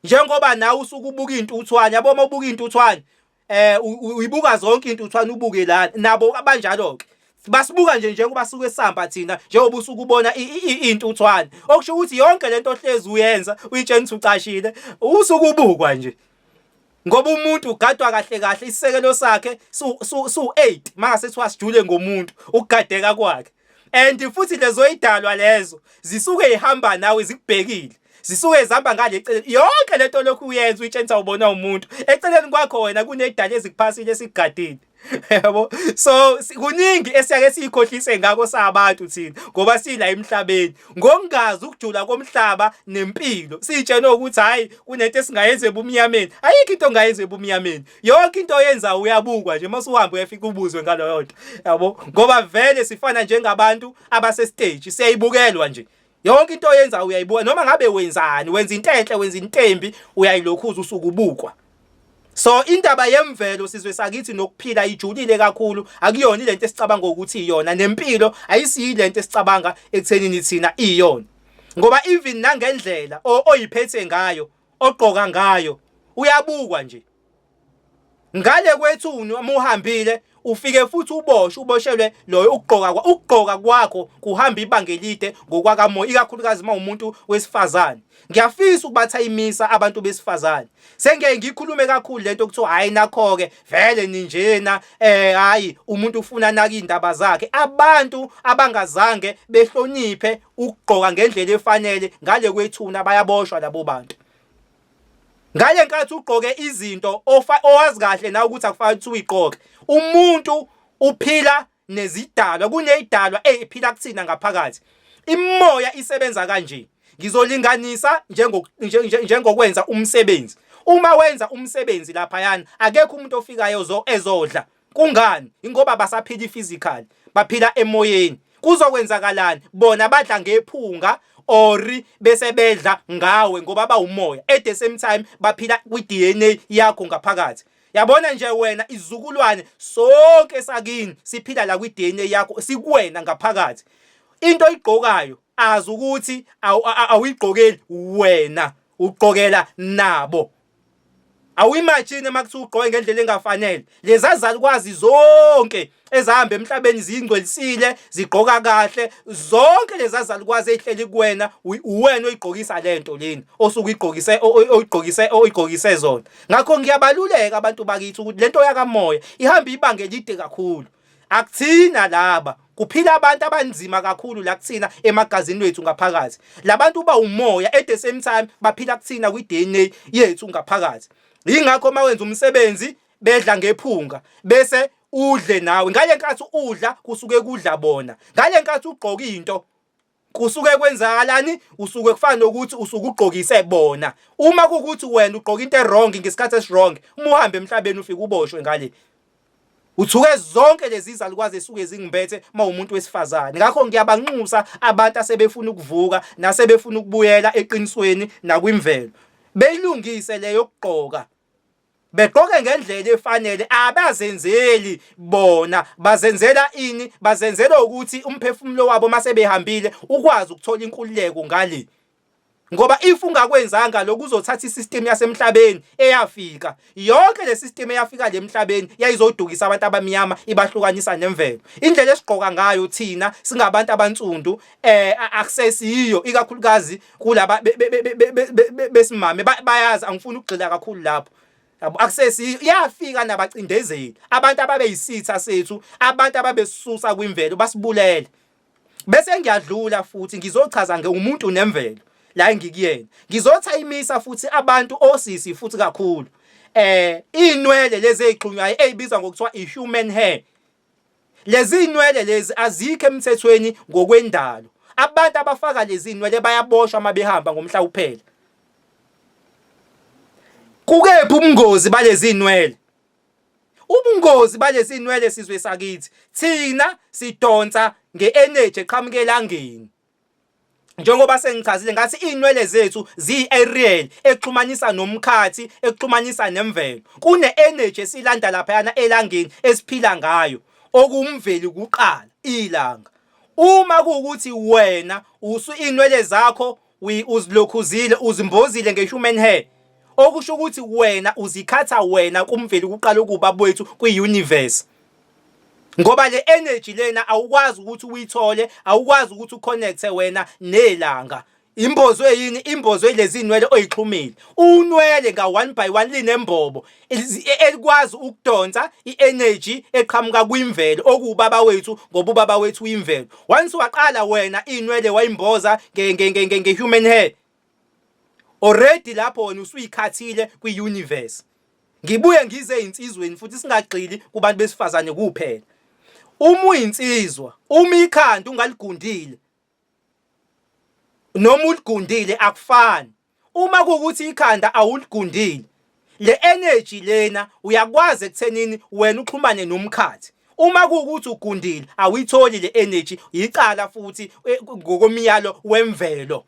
Njengoba nawe usuke ubuka iy'ntuthwane, yabo uma ubuka iy'ntuthwane eh uyibuka zonke iy'ntuthwane ubuke lana, nabo abanjalo-ke. Basibuka nje njengoba suke sihamba thina njengoba usuke ubona iy'ntuthwane. Okusho ukuthi yonke lento ohlezi uyenza uyitshena ukuthi ucashile, usuke ubukwa nje. Ngoba umuntu ugadwa kahle kahle isisekelo sakhe su-8 mangase kuthiwa sijule ngomuntu ukugadeka kwakhe. And futhi lezo idalwa lezo zisuke zihamba nawe zikubhekile. Zisuke zihamba ngale eceleni. Yonke lento lokhu uyenza uyitshengisa ubona umuntu. Eceleni kwakho wena kunedala ezikuphasile esikugadile. Yabo. So kuningi esiyake siyikhohlise ngakho sabantu thina ngoba sila emhlabeni. Ngokungazi ukujula komhlaba nempilo. Sitshena ukuthi hayi kunento esingayenza ebumnyameni. Ayikho into ongayenza ebumnyameni. Yonke into oyenza uyabukwa nje mase uhamba uyafika ubuzwe ngaloyo nto. Yabo. Ngoba vele sifana njengabantu abase stage siyayibukelwa nje. Yonke into oyenza uyayibuka noma ngabe wenzani, wenza into enhle, wenza into embi, uyayilokhuza usuke ubukwa. So indaba yemvelo sizwe sakithi nokuphila ijulile kakhulu, akuyona ilento esicabanga ukuthi iyona, nempilo ayisiyi lento esicabanga ekuthenini thina iyona. Ngoba even nangendlela oyiphethe ngayo, ogqoka ngayo, uyabukwa nje. Ngale kwethuni uma uhambile ufike futhi uboshwe uboshelwe loyo ukugqoka ukugqoka kwakho kuhamba ibanga elide ngokwakamoya ikakhulukazi uma umuntu wesifazane. Ngiyafisa ukubathayimisa abantu besifazane. Sengeke ngikhulume kakhulu lento kuthiwa hayi nakho-ke vele ninjena eh hayi umuntu ufuna naka indaba zakhe. Abantu abangazange behloniphe ukugqoka ngendlela efanele ngale kwethuna bayaboshwa labo bantu. Ngale nkathi ugqoke izinto owazi kahle nawe ukuthi akufanele ukuthi uyigqoke. Umuntu uphila nezidalwa, kunezidalwa eziphila kuthina ngaphakathi. Imimoya isebenza kanje. Ngizolinganisa njengokwenza umsebenzi. Uma wenza umsebenzi laphayana akekho umuntu ofikayo ezodla. Kungani? Ingoba basaphila physical, baphila emoyeni. Kuzokwenzakalani? Bona badla ngephunga or bese bedla ngawe ngoba bawumoya. At the same time baphila kwi-DNA yakho ngaphakathi. Yabona nje wena izizukulwane sonke sakini siphila la kwi-DNA yakho sikuwena ngaphakathi. Into oyigqokayo azi ukuthi awuyigqokeli wena, ugqokela nabo. Awuyimajini uma kuthiwa ugqoke ngendlela engafanele. Leza zalukwazi zonke ezahamba emhlabeni ziyingcwelisile, zigqoka kahle, zonke leza zalukwazi ezihleli kuwena, uwena oyigqokisa lento lena osuke uyigqokise oyigqokise oyigqokise zona. Ngakho ngiyabaluleka abantu bakithi ukuthi lento yakamoya ihamba ibanga elide kakhulu. Akuthina laba, kuphila abantu abanzima kakhulu la kuthina emagazini wethu ngaphakathi. Labantu ba umoya at the same time baphila kuthina kwi DNA yethu ngaphakathi. Yingakho uma wenza umsebenzi bedla ngephunga bese udle nawe. Ngale nkathi udla kusuke kudla bona. Ngale nkathi ugqoka into kusuke kwenzakalani usuke kufana nokuthi usuke ugqokise bona uma kukuthi wena ugqoka into ewrong ngesikhathi esiwrong uma uhamba emhlabeni ufike uboshwe ngale uthuke zonke lezi zalukwazi esuke zingibethe uma umuntu wesifazane ngakho ngiyabanxusa abantu asebefuna ukuvuka nasebefuna ukubuyela eqinisweni nakwimvelo beyilungise leyo kugqoka Begqoke ngendlela efanele abazenzeli bona bazenzela ini bazenzela ukuthi umphefumulo wabo mase behambile ukwazi ukuthola inkululeko ngale ngoba if ungakwenzanga lokhu uzothatha isystem yasemhlabeni eyafika yonke le system eyafika le emhlabeni yayizodukisa abantu abamnyama ibahlukanisa nemvelo indlela esigqoka ngayo thina singabantu abansundu eh akusesiyo ikakhulukazi kulaba besimame bayazi angifuni ukugxila kakhulu lapho yabo akusesi yafika nabacindezeli abantu ababeyisitha sethu abantu ababesusa kwimvelo basibulele bese ngiyadlula futhi ngizochaza ngeumuntu nemvelo la engikuyena ngizothayimisa futhi abantu osisi futhi kakhulu eh inwele lezi ezixhunywayo ezibizwa ngokuthiwa i-human hair Lezi zinwele lezi azikho emthethweni ngokwendalo. Abantu abafaka lezi nwele bayaboshwa uma behamba ngomhla uphela. Kukephi ubungozi balezi nwele? Ubungozi balezi nwele sizwe sakithi, thina sidonsa nge-energy eqhamuka elangeni. Njengoba sengichazile ngathi iy'nwele zethu ziyi-aerial exhumanisa nomkhathi, exhumanisa nemvelo. Kune-energy esilanda laphayana elangeni esiphila ngayo, okuwumveli kuqala, ilanga. Uma kuwukuthi wena iy'nwele zakho uzilokhuzile, uzimbozile nge-human hair, okusho ukuthi wena uzikhatha wena kumveli kuqala okuwubaba wethu kwi-universe. Ngoba le energy lena awukwazi ukuthi uyithole, awukwazi ukuthi uconnecte wena nelanga. Imbozwe yini? Imbozwe lezi nwele oyixhumile. Unwele nga one by one linembobo elikwazi ukudonsa i-energy eqhamuka kwimvelo okuwubaba wethu ngoba ubaba wethu uyimvelo. Once waqala wena inwele wayimboza nge-human hair, already lapho wena usuyikhathile kwi-universe. Ngibuye ngize ezinsizweni futhi singagxili kubantu besifazane kuphela. Uma uyinsizwa, uma ikhanda ungaligundile noma uligundile akufani. Uma kuwukuthi ikhanda awuligundile, le energy lena uyakwazi ekuthenini wena uxhumane nomkhathi. Uma kuwukuthi ugundile awuyitholi le energy, yicala futhi eh, ngokomyalo wemvelo.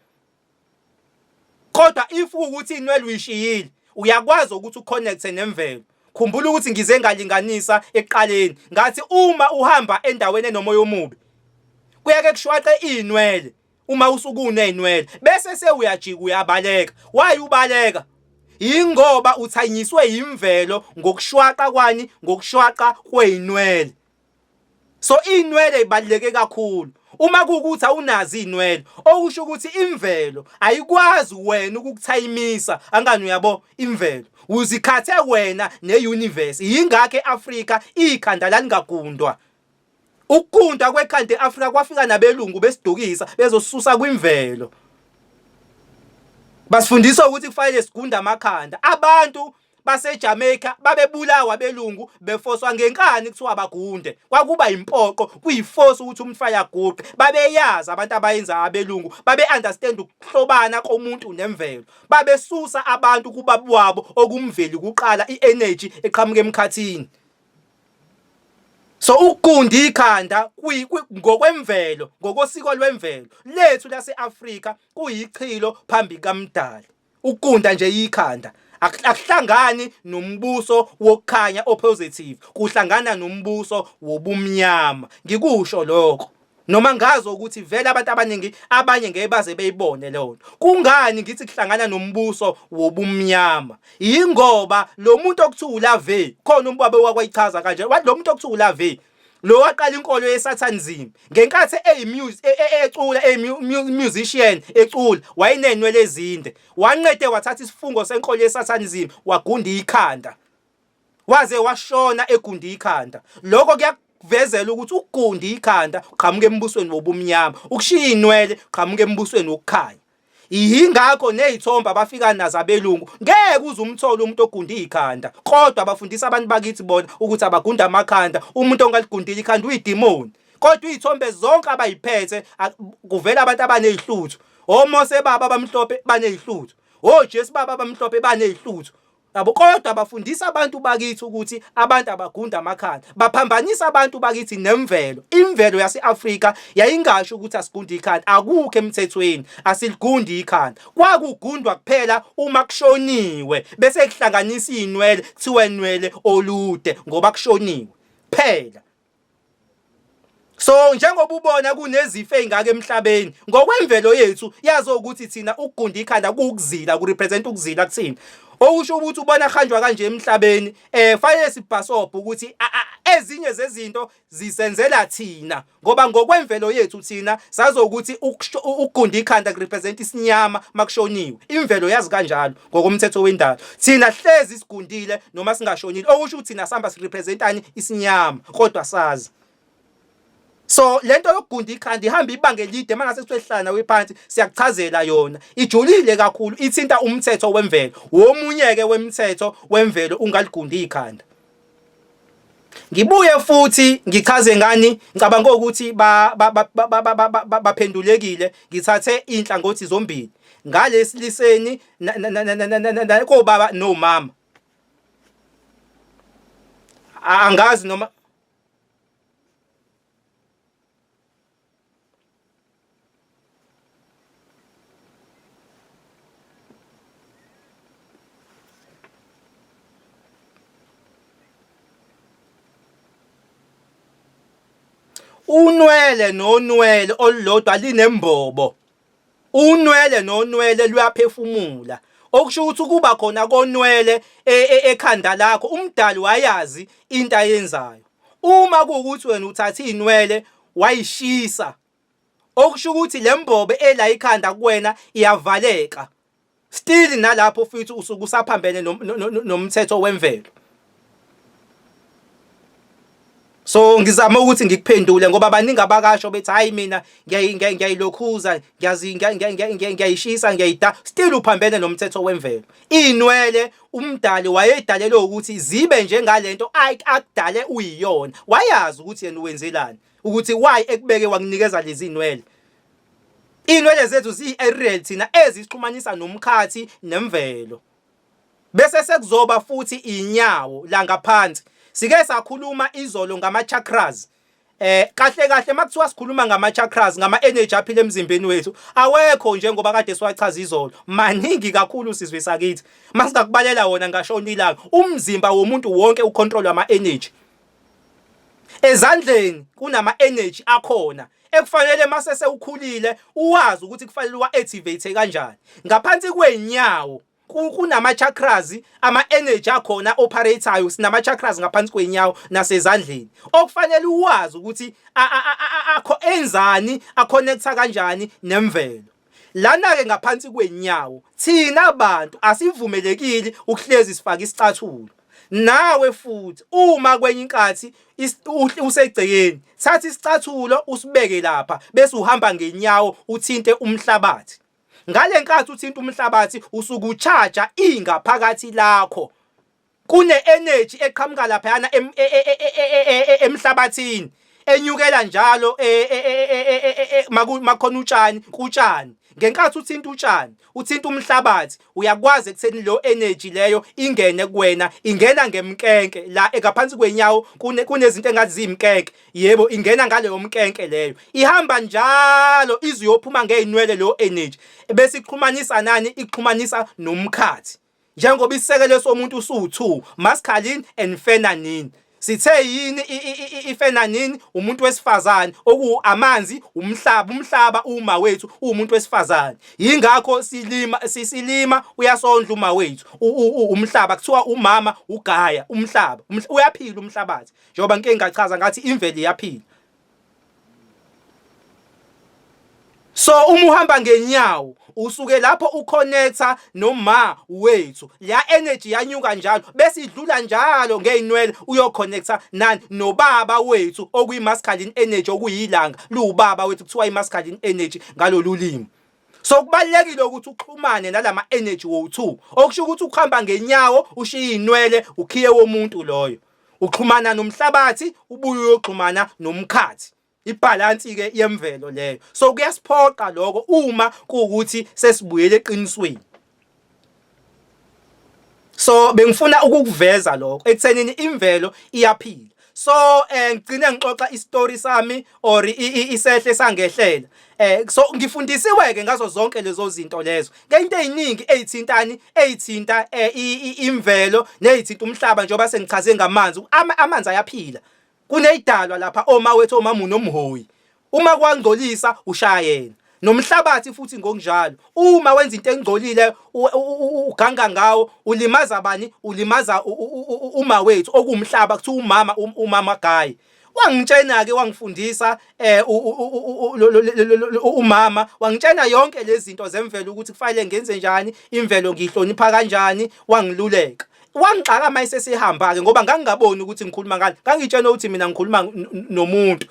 Kodwa if ukuthi inwele uyishiyile uyakwazi ukuthi uconnecte nemvelo. Khumbula ukuthi ngize ngalinganisa ekuqaleni ngathi uma uhamba endaweni enomoya omubi kuyake kushwaqe izinwele uma usuke unezinwele bese sewuyajika uyabaleka. Why ubaleka? Yingoba uthanyiswe yimvelo ngokushwaqa kwani? Ngokushwaqa kwezinwele. So inwele ibaluleke kakhulu. Uma kuwukuthi awunazo izinwele, okusho ukuthi imvelo ayikwazi wena ukukuthayimisa, angani uyabo imvelo. Uzikhathe wena ne-universe. Yingakho e-Afrika ikhanda lalingagundwa. Ukugunda kwekhanda e-Afrika kwafika nabelungu besidukisa bezosisusa kwimvelo. Basifundisa ukuthi kufanele sigunde amakhanda. Abantu baseJamaica babebulawa abelungu befoswa ngenkani kuthiwa bagunde. Kwakuba impoqo, kuyiforce ukuthi umuntu fanele aguqe. Babeyazi abantu abayenza abelungu, babe-understand ukuhlobana komuntu nemvelo. Babesusa abantu kubaba wabo okumveli kuqala i-energy eqhamuka emkhathini. So ukugunda ikhanda ngokwemvelo, ngokosiko lwemvelo lethu lase-Afrika kuyichilo phambi kaMdali. Ukugunda nje ikhanda akuhlangani nombuso wokukhanya opositive, kuhlangana nombuso wobumnyama. Ngikusho lokho noma ngazi ukuthi vele abantu abaningi abanye ngeke baze beyibone leyo nto. Kungani ngithi kuhlangana nombuso wobumnyama? Yingoba lo muntu okuthiwa uLaVey, khona umbaba owakwayichaza kanje, wathi lo muntu okuthiwa uLaVey lo waqala inkolo yeSatanism ngenkathi ecula eyi-musician ecula wayenenwele ezinde, wanqede wathatha isifungo senkolo yeSatanism wagunda ikhanda waze washona egunda ikhanda. Lokho kuyakuvezela ukuthi ukugunda ikhanda uqhamuka embusweni wobumnyama, ukushiya inwele uqhamuka embusweni wokukhanya. Yingakho nezithombe abafika nazo abelungu ngeke uze umthole umuntu ogunda ikhanda, kodwa bafundisa abantu bakithi bona ukuthi abagunda amakhanda, umuntu ongaligundile ikhanda uyidimoni. Kodwa izithombe zonke abayiphethe kuvela abantu abanezihluthu, oMose baba abamhlophe banezihluthu, oJesu baba abamhlophe banezihluthu. Yabo, kodwa bafundisa abantu bakithi ukuthi abantu abagunda amakhanda. Baphambanisa abantu bakithi nemvelo. Imvelo yase-Afrika yayingasho ukuthi asigunde ikhanda. Akukho emthethweni, asiligundi ikhanda. Kwakugundwa kuphela uma kushoniwe, bese kuhlanganisa izinwele, kuthiwe nwele olude ngoba kushoniwe kuphela. So njengoba ubona kunezifo ezingaka emhlabeni ngokwemvelo yethu yazi ukuthi thina ukugunda ikhanda kuwukuzila kurepresent ukuzila kuthina okusho ukuthi ubona kuhanjwa kanje emhlabeni eh fanele sibhasobhe ukuthi ezinye zezinto zisenzela thina ngoba ngokwemvelo yethu thina sazokuthi ukugunda ikhanda kurepresent isinyama makushoniwe imvelo yazi kanjalo ngokomthetho wendalo thina hlezi sigundile noma singashonile okusho ukuthi thina sihamba sirepresentani isinyama kodwa sazi so lento yokugunda ikhanda ihamba ibanga elide mangase kuthiwe hlala nawe phansi siyakuchazela yona ijulile kakhulu ithinta umthetho wemvelo womunye ke wemthetho wemvelo ungaligunda ikhanda. Ngibuye futhi ngichaze ngani ngicabanga ukuthi baphendulekile ngithathe inhlangothi zombili ngalesiliseni kobaba nomama. Angazi noma Unwele nonwele olulodwa linembobo. Unwele nonwele luyaphefumula. Okusho ukuthi ukuba khona konwele e, e, ekhanda lakho umdali wayazi into ayenzayo. Uma kuwukuthi wena uthatha izinwele wayishisa okusho ukuthi le mbobo ela ikhanda kuwena iyavaleka. Still nalapho futhi usuke usaphambene nomthetho wemvelo. So ngizama ukuthi ngikuphendule ngoba baningi abakasho bethi hayi mina ngiyayilokhuza ngiyazi ngiyayishisa ngiyayida still uphambene nomthetho wemvelo. Inwele umdali wayedalelwe ukuthi zibe njengalento akudale uyiyona. Wayazi ukuthi yena uwenzelani ukuthi why ekubeke wakunikeza lezi nwele. Inwele zethu ziyi-aerial thina ezisixhumanisa nomkhathi nemvelo. Bese sekuzoba futhi inyawo la ngaphansi. Sike sakhuluma izolo ngama-chakras. Eh kahle kahle makuthiwa sikhuluma ngama chakras ngama energy aphila emzimbeni wethu awekho njengoba kade siwachaza izolo maningi kakhulu sizwe sakithi masingakubalela wona ngashona ilanga umzimba womuntu wonke ucontrol ama energy Ezandleni kunama energy akhona ekufanele mase sewukhulile uwazi ukuthi kufanele uwa activate kanjani. Ngaphansi kwenyawo kunama chakras ama energy akhona operatayo sinama chakras ngaphansi kwenyawo nasezandleni okufanele uwazi ukuthi akho enzani aconnecta kanjani nemvelo. Lana-ke ngaphansi kwenyawo thina bantu asivumelekile ukuhlezi sifake isicathulo. Nawe futhi uma kwenye inkathi usegcekeni thatha isicathulo usibeke lapha bese uhamba ngenyawo uthinte umhlabathi. Ngale nkathi uthinta umhlabathi usuke uchaja ingaphakathi lakho. Kune-energy eqhamuka laphayana emhlabathini enyukela njalo makhona utshani kutshani. Ngenkathi uthinta utshani, uthinta umhlabathi, uyakwazi ekutheni leyo energy leyo ingene kuwena, ingena ngemkenke la ngaphansi kwenyawo kunezinto engathi ziyimkenke. Yebo, ingena ngaleyo mkenke leyo. Ihamba njalo ize iyophuma ngey'nwele leyo energy. Bese ixhumanisa nani? Ixhumanisa nomkhathi. Njengoba isisekelo somuntu usu-2, masculine and feminine. Sithe yini i-feminine? Umuntu wesifazane, oku amanzi, umhlaba, umhlaba uma wethu uwumuntu wesifazane. Yingakho silima sisilima uyasondla uma wethu umhlaba kuthiwa umama ugaya umhlaba. Uyaphila umhlabathi. Njengoba ngike ngachaza ngathi imvelo iyaphila. So uma uhamba ngenyawo usuke lapho uconnecta noma wethu la energy yanyuka njalo bese idlula njalo ngeinwele uyoconnecta nani nobaba wethu okuyi masculine energy okuyilanga liwubaba wethu kuthiwa i masculine energy ngalolu limi. So kubalekile ukuthi uxhumane nalama energy wo2 okusho ukuthi ukuhamba ngenyawo ushiya inwele ukhiye womuntu loyo. Uxhumana nomhlabathi ubuye uyoxhumana nomkhathi. Ibhalansi ke yemvelo leyo. So kuyasiphoqa lokho uma kuwukuthi sesibuyele eqinisweni. So bengifuna ukukuveza lokho ekuthenini imvelo iyaphila. So eh ngigcine ngixoxa istory sami or isehle sangehlela. Eh so ngifundisiwe ke ngazo zonke lezo zinto lezo. Ngento eziningi ezithintani ezithinta eh, imvelo nezithinta umhlaba njengoba sengichaze ngamanzi. Amanzi ayaphila. Kunezidalwa lapha oma wethu omama unomhoyi. Uma kwangcolisa ushaya yena. Nomhlabathi futhi ngokunjalo. Uma wenza into engcolile uganga ngawo ulimaza bani? Ulimaza uma wethu okuwumhlaba kuthiwa umama umama Gayi. Wangitshena-ke wangifundisa eh umama wangitshena yonke lezi zinto zemvelo ukuthi kufanele ngenze njani imvelo ngiyihlonipha kanjani wangiluleka. Wangixaka uma esesehamba-ke ngoba ngangingaboni ukuthi ngikhuluma ngani ngangitshena ukuthi mina ngikhuluma nomuntu.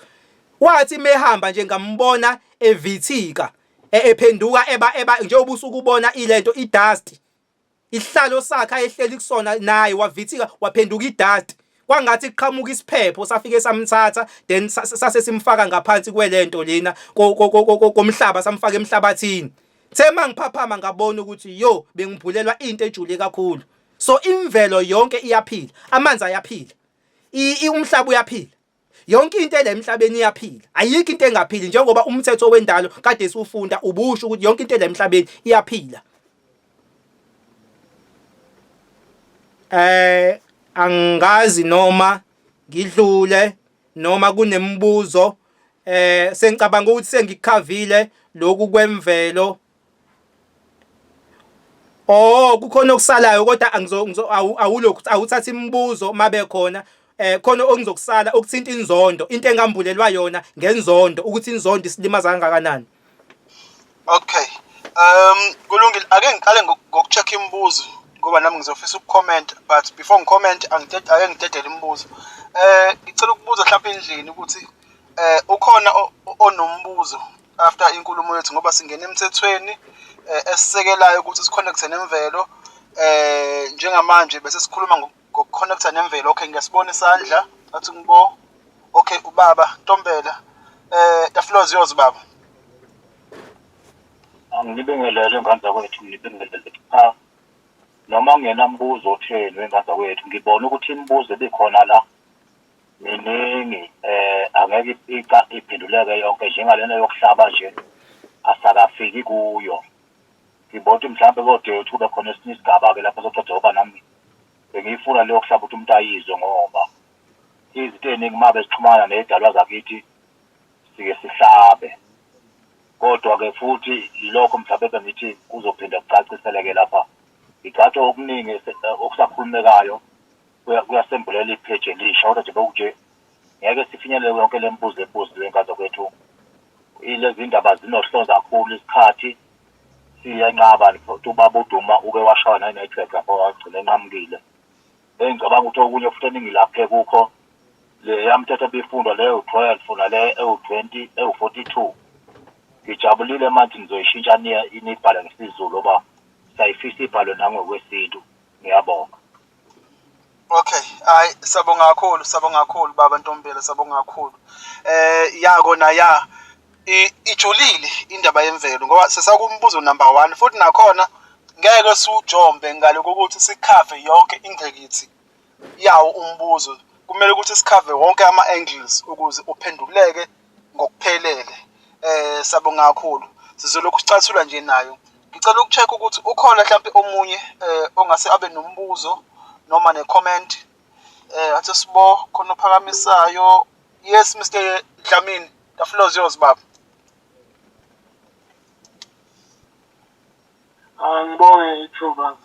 Wathi mehamba nje ngambona evithika e, ephenduka eba eba njengoba usuke ubona ilento idust. Isihlalo sakhe ayehleli kusona naye wavithika waphenduka idust. Kwangathi kuqhamuka isiphepho safike samthatha then sase simfaka ngaphansi kwelento lena komhlaba samfaka emhlabathini. The mangiphaphama ngabona ukuthi yo bengibhulelwa into ejule kakhulu. So imvelo yonke iyaphila, amanzi ayaphila. Umhlaba uyaphila. Yonke into ela emhlabeni iyaphila. Ayikho into engaphili njengoba umthetho wendalo kade siwufunda ubusho ukuthi yonke into ela emhlabeni iyaphila. Eh angazi noma ngidlule noma kunemibuzo eh sengicabanga ukuthi sengikukhavile lokhu kwemvelo. Oh kukhona okusalayo kodwa angizo awulokhu awuthatha imibuzo mabe khona eh khona okungizokusala okuthinta inzondo into engambulelwa yona ngenzondo ukuthi inzondo isilimaza kangakanani. Okay. Kulungile ake ngiqale ngokucheck imibuzo ngoba nami ngizofisa ukucomment but before ngicomment angidede ake ngidedele imibuzo. Ngicela ukubuza mhlawumbe endlini ukuthi ukhona onombuzo after inkulumo yethu ngoba singena emthethweni esisekelayo ukuthi siconnecte nemvelo njengamanje bese sikhuluma ngokuconnecta nemvelo. Okay, ngiyasibona isandla athi ngibo. Okay, ubaba Ntombela the floor is yours baba. Angibingelele ngane zakwethu, ngibingelele. Cha, noma ngingenambuzo otheni wengane zakwethu, ngibona ukuthi imibuzo ebikhona la miningi angeke ica iphenduleke yonke njengalena yokuhlaba nje asakafiki kuyo. Ngibona ukuthi mhlawumbe kodwa kube khona esinye isigaba-ke lapho soqeda ngoba nami bengiyifuna leyo kuhlaba ukuthi umuntu ayizwe ngoba izinto ey'ningi uma besixhumana ney'dalwa zakithi sike sihlabe. Kodwa-ke futhi yilokho mhlawumbe bengithi kuzophinde kucaciseleke lapha. Ngicathi okuningi okusakhulumekayo kuyasembulela ipheji elisha kodwa nje bekunje ngeke sifinyelele yonke le mibuzo ebuziwe nkaza kwethu. Ilezi ndaba zinohlonze kakhulu isikhathi siyenqaba futhi ubaba uDuma uke washaywa nayi-network lapho wagcina enqamukile. Engicabanga ukuthi okunye futhi eningilaphe kukho leya mthetho ebifundwa leyo 12 nale ewu-20 ewu-42 ngijabulile manje nizoyishintsha niyibhale ngesiZulu ngoba siyayifisa ibhalwe nangokwesintu. Ngiyabonga. Okay, hayi sabonga kakhulu, sabonga kakhulu baba Ntombela, sabonga kakhulu. Ya kona ya ijulile indaba yemvelo ngoba sesakumbuzo number 1 futhi nakhona ngeke siwujombe ngale kokuthi sikhave yonke ingqikithi yawo umbuzo. Kumele ukuthi sikhave wonke ama-angles ukuze uphenduleke ngokuphelele. Sabonga kakhulu. Sizolokhu sicathula nje nayo. Ngicela uku-check ukuthi ukhona mhlampe omunye ongase abe nombuzo noma ne-comment. Athi sibo khona ophakamisayo. Yes, Mr. Dlamini, the floor is yours baba. Angibonge ithuba.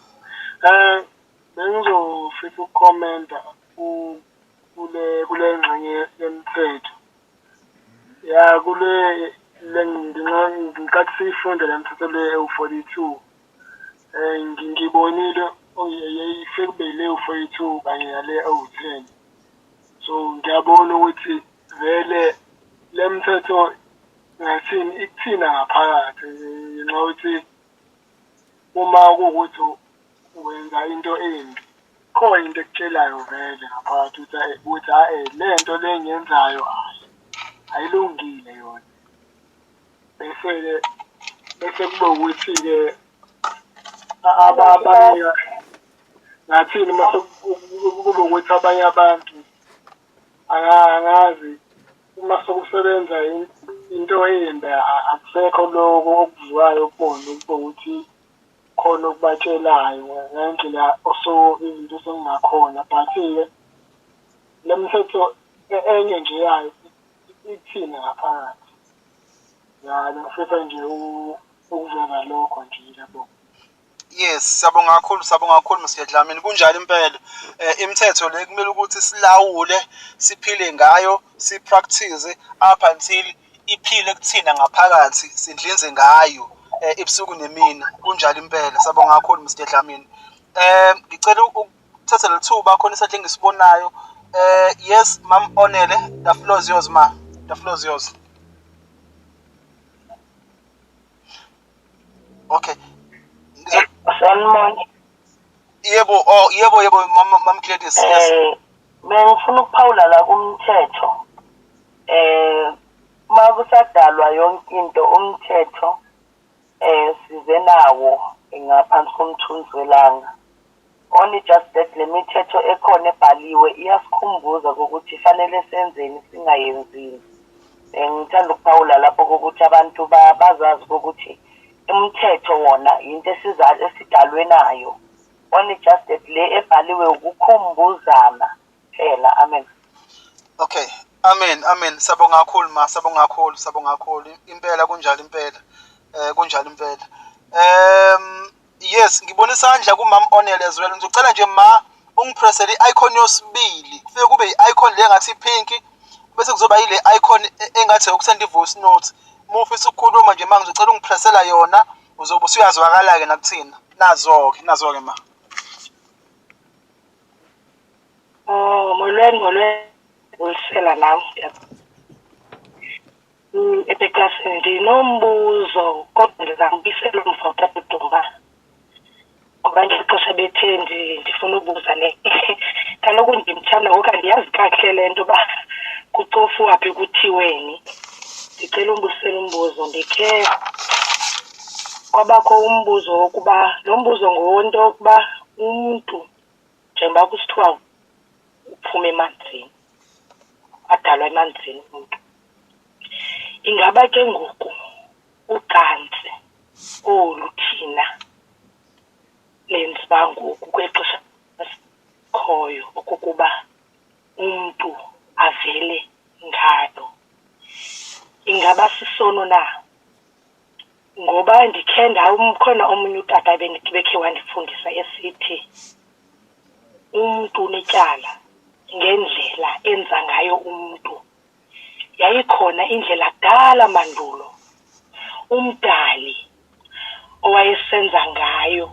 Bengizofisa ukukhomenta kule ngxenye yemthetho. Ya kule le ngenkathi siyifunda le mthetho le ewu-42 ngibonile sekube ile ewu-42 kanye nale ewu-10. So ngiyabona ukuthi vele le mthetho ngathini ikuthina ngaphakathi ngenxa yokuthi uma kuwukuthi wenza into embi khona into ekutshelayo vele ngaphakathi ukuthi ukuthi hhayi le nto le engiyenzayo hhayi ayilungile yona. Bese-ke bese kube ukuthi-ke abanye ngathini uma kube ukuthi abanye abantu angazi uma sekusebenza into embi akusekho lokho okuvukayo kubona kube ukuthi khona okubatshelayo ngendlela oso izinto sekungakhona but-ke le mthetho enye nje yayo ithini ngaphakathi. Ya, bengifisa nje ukuveza lokho nje ngiyabonga. Yes, siyabonga kakhulu, siyabonga kakhulu Mr Dlamini. Kunjalo impela. Imithetho le kumele ukuthi silawule, siphile ngayo, si-practice up until iphile kuthina ngaphakathi, sindlinze ngayo ebusuku nemini. Kunjalo impela. Siyabonga kakhulu Mr Dlamini. Ngicela ukuthatha leli thuba khona isandla engisibonayo. Yes, Mam Onele, the floor is yours ma. The floor is yours. Okay. Sanibona. Yebo, oh yebo yebo Mam Gladys. Yes. Mina ngifuna ukuphawula la kumthetho. Eh uma kusadalwa yonke into umthetho eh size nawo ngaphansi komthunzi welanga. Only just that le mithetho ekhona ebhaliwe iyasikhumbuza ukuthi fanele senzeni singayenzini. Eh, ngithanda ukuphawula lapho kokuthi abantu bazazi ukuthi umthetho wona yinto esidalwe nayo. Only just that le ebhaliwe ukukhumbuzana phela. Amen. Okay. Amen, amen. Sabonga kakhulu ma, sabonga kakhulu, sabonga kakhulu. Impela kunjalo impela. Eh kunjalo impela. Yes, ngibona isandla kumam Onel as well. Ngizocela nje ma ungipressele i-icon yosibili. Kufike kube i-icon le ngathi pink bese kuzoba yile icon engathi yokusenda i-voice note. Uma ufisa ukukhuluma nje ma ngizocela ungipressela yona uzobe usuyazwakala-ke nakuthina. Nazo-ke, nazo-ke ma. Oh, molweni molweni bulisela nam ebeklasini ndinombuzo kodwa ndizambuyisela umva utata uDuma ngoba ngexesha bethe ndifuna ubuza ne kaloku ndimthanda ngoku andiyazi kakuhle le nto uba kucofuwa phi kuthiweni ndicela umbuyisela umbuzo ndikhe kwabakho umbuzo wokuba lo mbuzo ngowento yokuba umntu njengoba kusithiwa uphuma emanzini adalwa emanzini umntu ingaba ke ngoku ucantsi olu thina lenziwa ngoku kwexesha sikhoyo okokuba umntu avele ngalo ingaba sisono na ngoba ndikhe khona omunye utata bekhe wandifundisa esithi umntu unetyala ngendlela enza ngayo umntu. Yayikhona indlela kudala mandulo uMdali owayesenza ngayo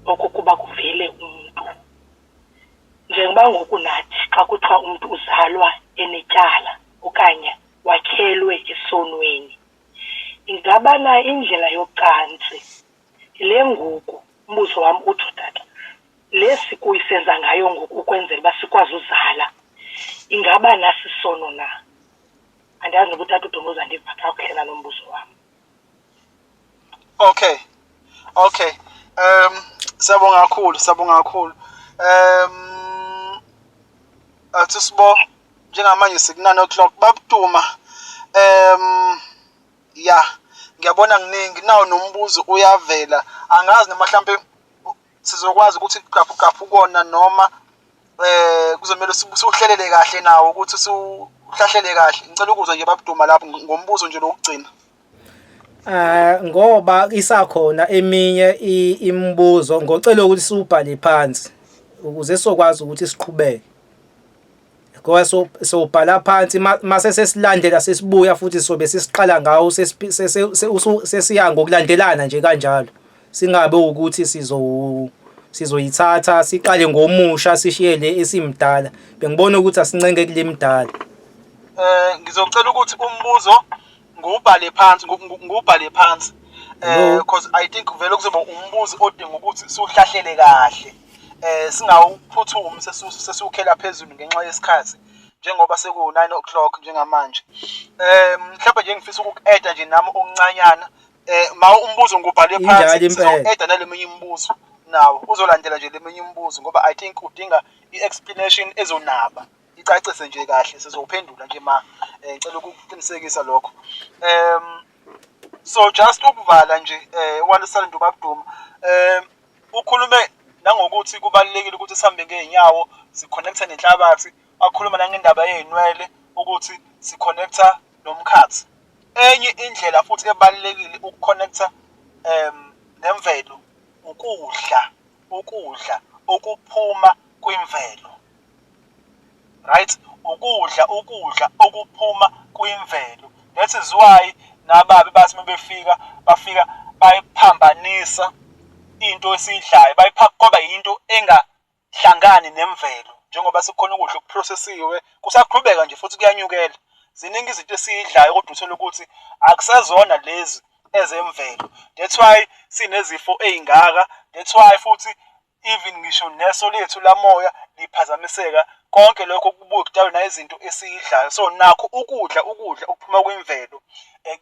okokuba kuvele umntu. Njengoba ngoku nathi xa kuthiwa umntu uzalwa enetyala okanye wakhelwe esonweni, ingaba na indlela yocantsi le ngoku, umbuzo wam utsho tata, le sikuyisenza ngayo ngoku ukwenzela uba sikwazi uzala ingaba nasisono na? Andazi noba utata uDuma uzandiva kakuhle nalo mbuzo wam. Okay. Okay. Siyabonga kakhulu, siyabonga kakhulu. Athi sibo njengamanje siku 9 o'clock babuduma. Ya ngiyabona kuningi nawo nombuzo uyavela. Angazi noma mhlambe sizokwazi ukuthi qaphu qaphu kona noma kuzomele siwuhlelele kahle nawo ukuthi siwuhlahlele kahle. Ngicela ukuzwa nje babuduma lapho ngombuzo nje lokugcina. Ngoba isakhona eminye imibuzo ngocela ukuthi siwubhale phansi ukuze sizokwazi ukuthi siqhubeke. Ngoba sowubhala phansi mase sesilandela sesibuya futhi sobe sesiqala ngawo sesiya ngokulandelana nje kanjalo. Singabe ukuthi sizoyithatha siqale ngomusha sishiye le esimdala. Bengibona ukuthi asincenge kule mdala. Ngizocela ukuthi umbuzo ngiwubhale phansi ngiwubhale phansi because I think vele kuzoba umbuzo odinga ukuthi siwuhlahlele kahle singawuphuthumi sesiwukhela phezulu ngenxa yesikhathi njengoba seku-9 o'clock njengamanje. Mhlawumbe nje ngifisa ukuku-eda nje nami okuncanyana ma umbuzo ngiwubhale phansi sizo-eda nale minye imibuzo nawo uzolandela nje le minye imibuzo ngoba I think udinga i-explanation ezonaba icacise nje kahle sizowuphendula nje ma ngicela ukuqinisekisa lokho. So just ukuvala nje walisala nje ubabuduma ukhulume nangokuthi kubalulekile ukuthi sihambe ngey'nyawo si-connect-e nenhlabathi, wakhuluma nangendaba yey'nwele ukuthi si-connect-a nomkhathi. Enye indlela futhi ebalulekile uku-connect-a nemvelo ukudla, ukudla okuphuma kwimvelo. Right, ukudla ukudla okuphuma kwimvelo. That is why nababi bathi uma befika bafika bayiphambanisa into esiyidlayo, bayiphaka kwaba yinto engahlangani nemvelo. Njengoba sekukhona ukudla okuphrosesiwe kusaqhubeka nje futhi kuyanyukela. Ziningi izinto esiyidlayo kodwa uthole ukuthi akusezona lezi ezemvelo. That's why sinezifo ey'ngaka, that's why futhi even ngisho neso lethu lamoya liphazamiseka Konke lokho kubuye kudalwe nayizinto esiyidlayo. So nakho ukudla ukudla okuphuma kwimvelo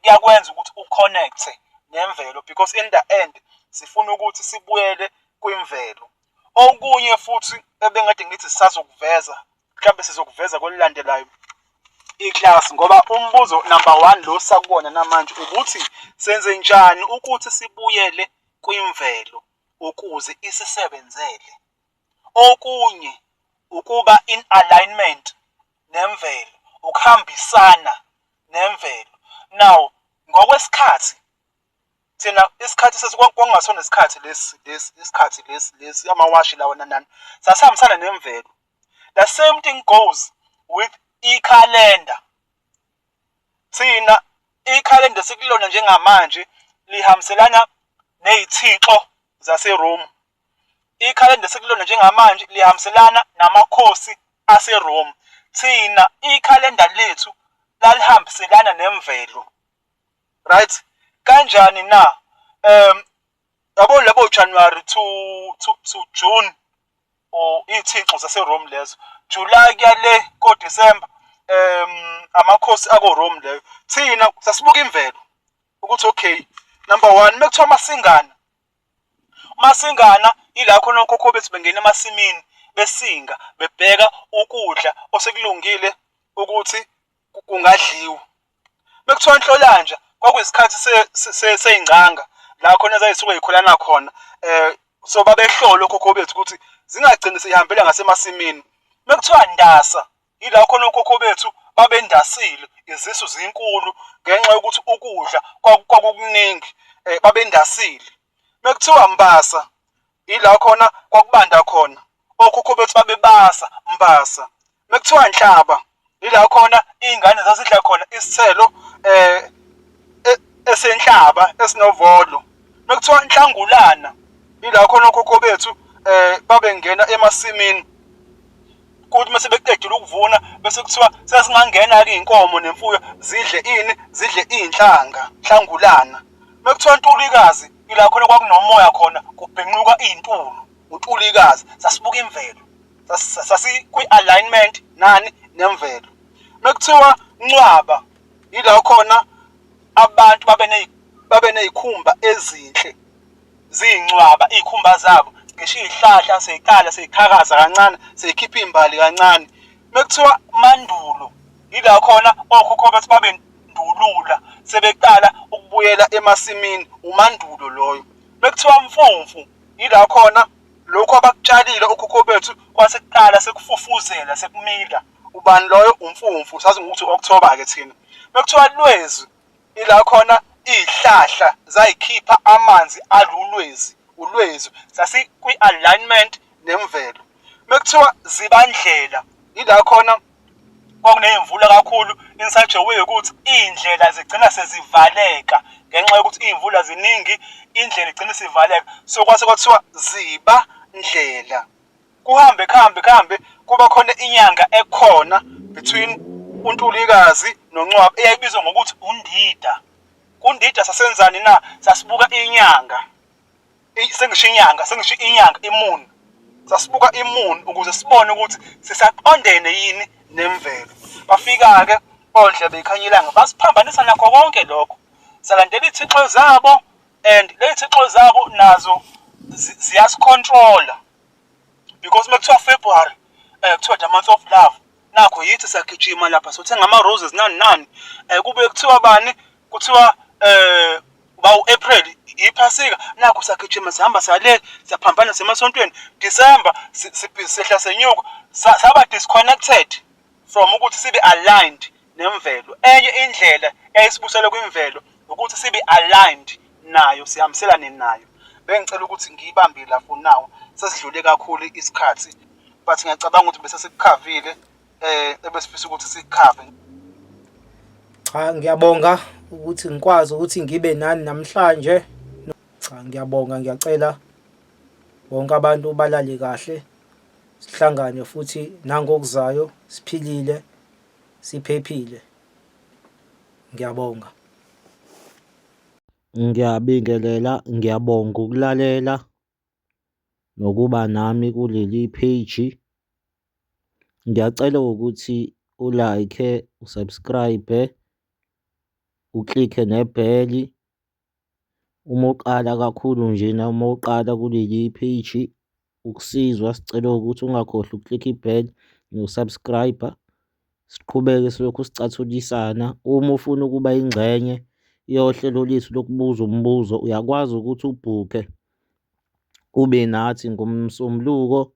kuyakwenza ukuthi u-connect-e nemvelo because in the end sifuna ukuthi sibuyele kwimvelo. Okunye futhi ebengikade ngithi sisazokuveza mhlawumbe sizokuveza kwelilandelayo iklasi ngoba umbuzo number one lo sakuwona namanje ukuthi senze njani ukuthi sibuyele kwimvelo ukuze isisebenzele. Okunye ukuba in alignment nemvelo, ukuhambisana nemvelo. Now ngokwesikhathi thina isikhathi sethu kwakungasona isikhathi lesi lesi isikhathi lesi lesi amawashi lawa nanani sasihambisana nemvelo. The same thing goes with ikhalenda. Thina ikhalenda esikulona njengamanje lihambiselana ney'thixo zaseRome. Ikhalenda esikulona njengamanje lihambiselana namakhosi aseRome. Thina ikhalenda lethu lalihambiselana nemvelo. Right? Kanjani na? Yabo labo January to June or iy'thixo zaseRome lezo. July kuya le ko-December amakhosi ako-Rome leyo. Thina sasibuka imvelo ukuthi okay, number one mekuthiwa amasingana, umasingana ila khona okhokho bethu bengena emasimini besinga bebheka ukudla osekulungile ukuthi kungadliwa. Mekuthiwa Nhlolanja kwakuyisikhathi sey'ngcanga la khona ezayisuke y'khulana khona so babehlola okhokho bethu ukuthi zingagcini sey'hambela ngasemasimini. Mekuthiwa Ndasa ila khona okhokho bethu babendasile izisu zinkulu ngenxa yokuthi ukudla kwakukuningi babendasile. Mekuthiwa Mbasa ila khona kwakubanda khona okhokho bethu babebasa Mbasa. Mekuthiwa Nhlaba ila khona iy'ngane zazidla khona isithelo esenhlaba esinovolo. Mekuthiwa Nhlangulana ila khona okhokho bethu babengena emasimini kuthi mase beqedile ukuvuna bese kuthiwa sesingangena-ke iy'nkomo nemfuyo zidle ini zidle iy'nhlanga Nhlangulana. Mekuthiwa Ntulikazi ila khona kwakunomoya khona kubhenquka iy'ntulu uNtulikazi sasibuka imvelo sasikwi-alignment nani nemvelo. Mekuthiwa Ncwaba ila khona abantu babe ney'khumba ezinhle ziyincwaba iy'khumba zabo ngisho iy'hlahla sey'qala sey'qhakaza kancane sey'khipha iy'mbali kancane. Mekuthiwa Mandulo ila khona okhokho bethu babendulula sebeqala ukubuyela emasimini uMandulo loyo. Mekuthiwa Mfumfu ila khona lokhu abakutshalile okhokho bethu kwase kuqala sekufufuzela sekumila. Ubani loyo? UMfumfu, sazi ngokuthi u-October-ke thina. Mekuthiwa Lwezi ila khona iy'hlahla zayikhipha amanzi alulwezi, ulwezi sasikwi-alignment nemvelo. Mekuthiwa Zibandlela ila khona kwakuney'mvula kakhulu in such a way ukuthi iy'ndlela zigcina sezivaleka ngenxa yokuthi iy'mvula ziningi indlela igcina isivaleka so kwase kwathiwa ziba ndlela. Kuhambe kuhambe kuhambe kuba khona inyanga ekhona between uNtulikazi noNcwaba eyayibizwa ngokuthi uNdida. KuNdida sasenzani na? Sasibuka inyanga. Sengisho inyanga, sengisho inyanga i-moon. Sasibuka i-moon ukuze sibone ukuthi sisaqondene yini nemvelo. Bafika-ke ondlebe ikhanya ilanga basiphambanisa nakho konke lokho. Salandela iy'thixo zabo and ley'thixo zabo nazo ziyasicontrola because uma kuthiwa February kuthiwa the month of love nakho yithi siyagijima lapha sothenga ama-roses nani nani kube kuthiwa bani kuthiwa uba u-April iphasika nakho siyagijima sihamba siyale siyaphambana semasontweni December sehla senyuka saba disconnected from ukuthi sibe aligned nemvelo. Enye indlela eyayisibusela kwimvelo ukuthi sibe aligned nayo sihambiselane nayo. Bengicela ukuthi ngiyibambe la for now sesidlule kakhulu isikhathi but ngiyacabanga ukuthi bese sikukhavile ebesifisa ukuthi sikukhave. Cha ngiyabonga ukuthi ngikwazi ukuthi ngibe nani namhlanje. Cha ngiyabonga ngiyacela bonke abantu balale kahle sihlangane futhi nangokuzayo siphilile siphephile. Ngiyabonga. Ngiyabingelela, ngiyabonga ukulalela nokuba nami kuleli page. Ngiyacela ukuthi u-like, u-subscribe, u-click-e nebheli. Uma uqala kakhulu njena uma uqala kuleli page ukusizwa sicela ukuthi ungakhohlwa uku-click-a i-bell noku-subscribe-a. Siqhubeke silokhu sicathulisana. Uma ufuna ukuba ingxenye yohlelo lethu lokubuza umbuzo uyakwazi ukuthi ubhukhe ube nathi ngoMsombuluko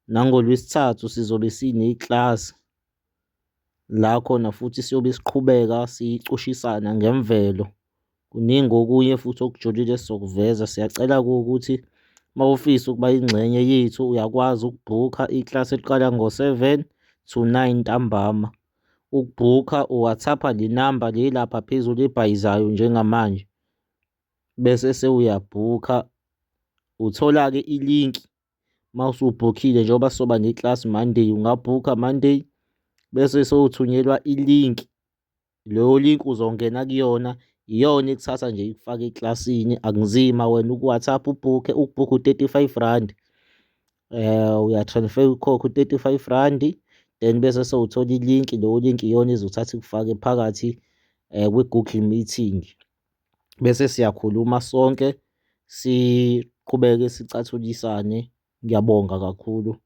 nangoLwesithathu sizobe sineklasi la khona futhi siyobe siqhubeka sicushisana ngemvelo. Kuningi okunye futhi okujulile esizokuveza. Siyacela-ke ukuthi uma ufisa ukuba ingxenye yethu uyakwazi ukubhukha iklasi eliqala ngo-7 to 9 ntambama. Ukubhukha u-WhatsApp-a le namba le lapha phezulu ebhayizayo njengamanje bese sewuyabhukha. Uthola-ke ilinki uma usubhukhile njengoba sizoba neklasi Monday, ungabhukha Monday bese sewuthunyelwa ilinki. Leyo link uzongena kuyona iyona ekuthatha nje ikufake eklasini akunzima wena uku-WhatsApp ubhukhe ukubhukha u-35 rand uya-transfer ukhokhe u-35 rand then bese sewuthola ilinki leyo link iyona ezothatha ikufake phakathi kwi-Google meeting bese siyakhuluma sonke siqhubeke sicathulisane. Ngiyabonga kakhulu.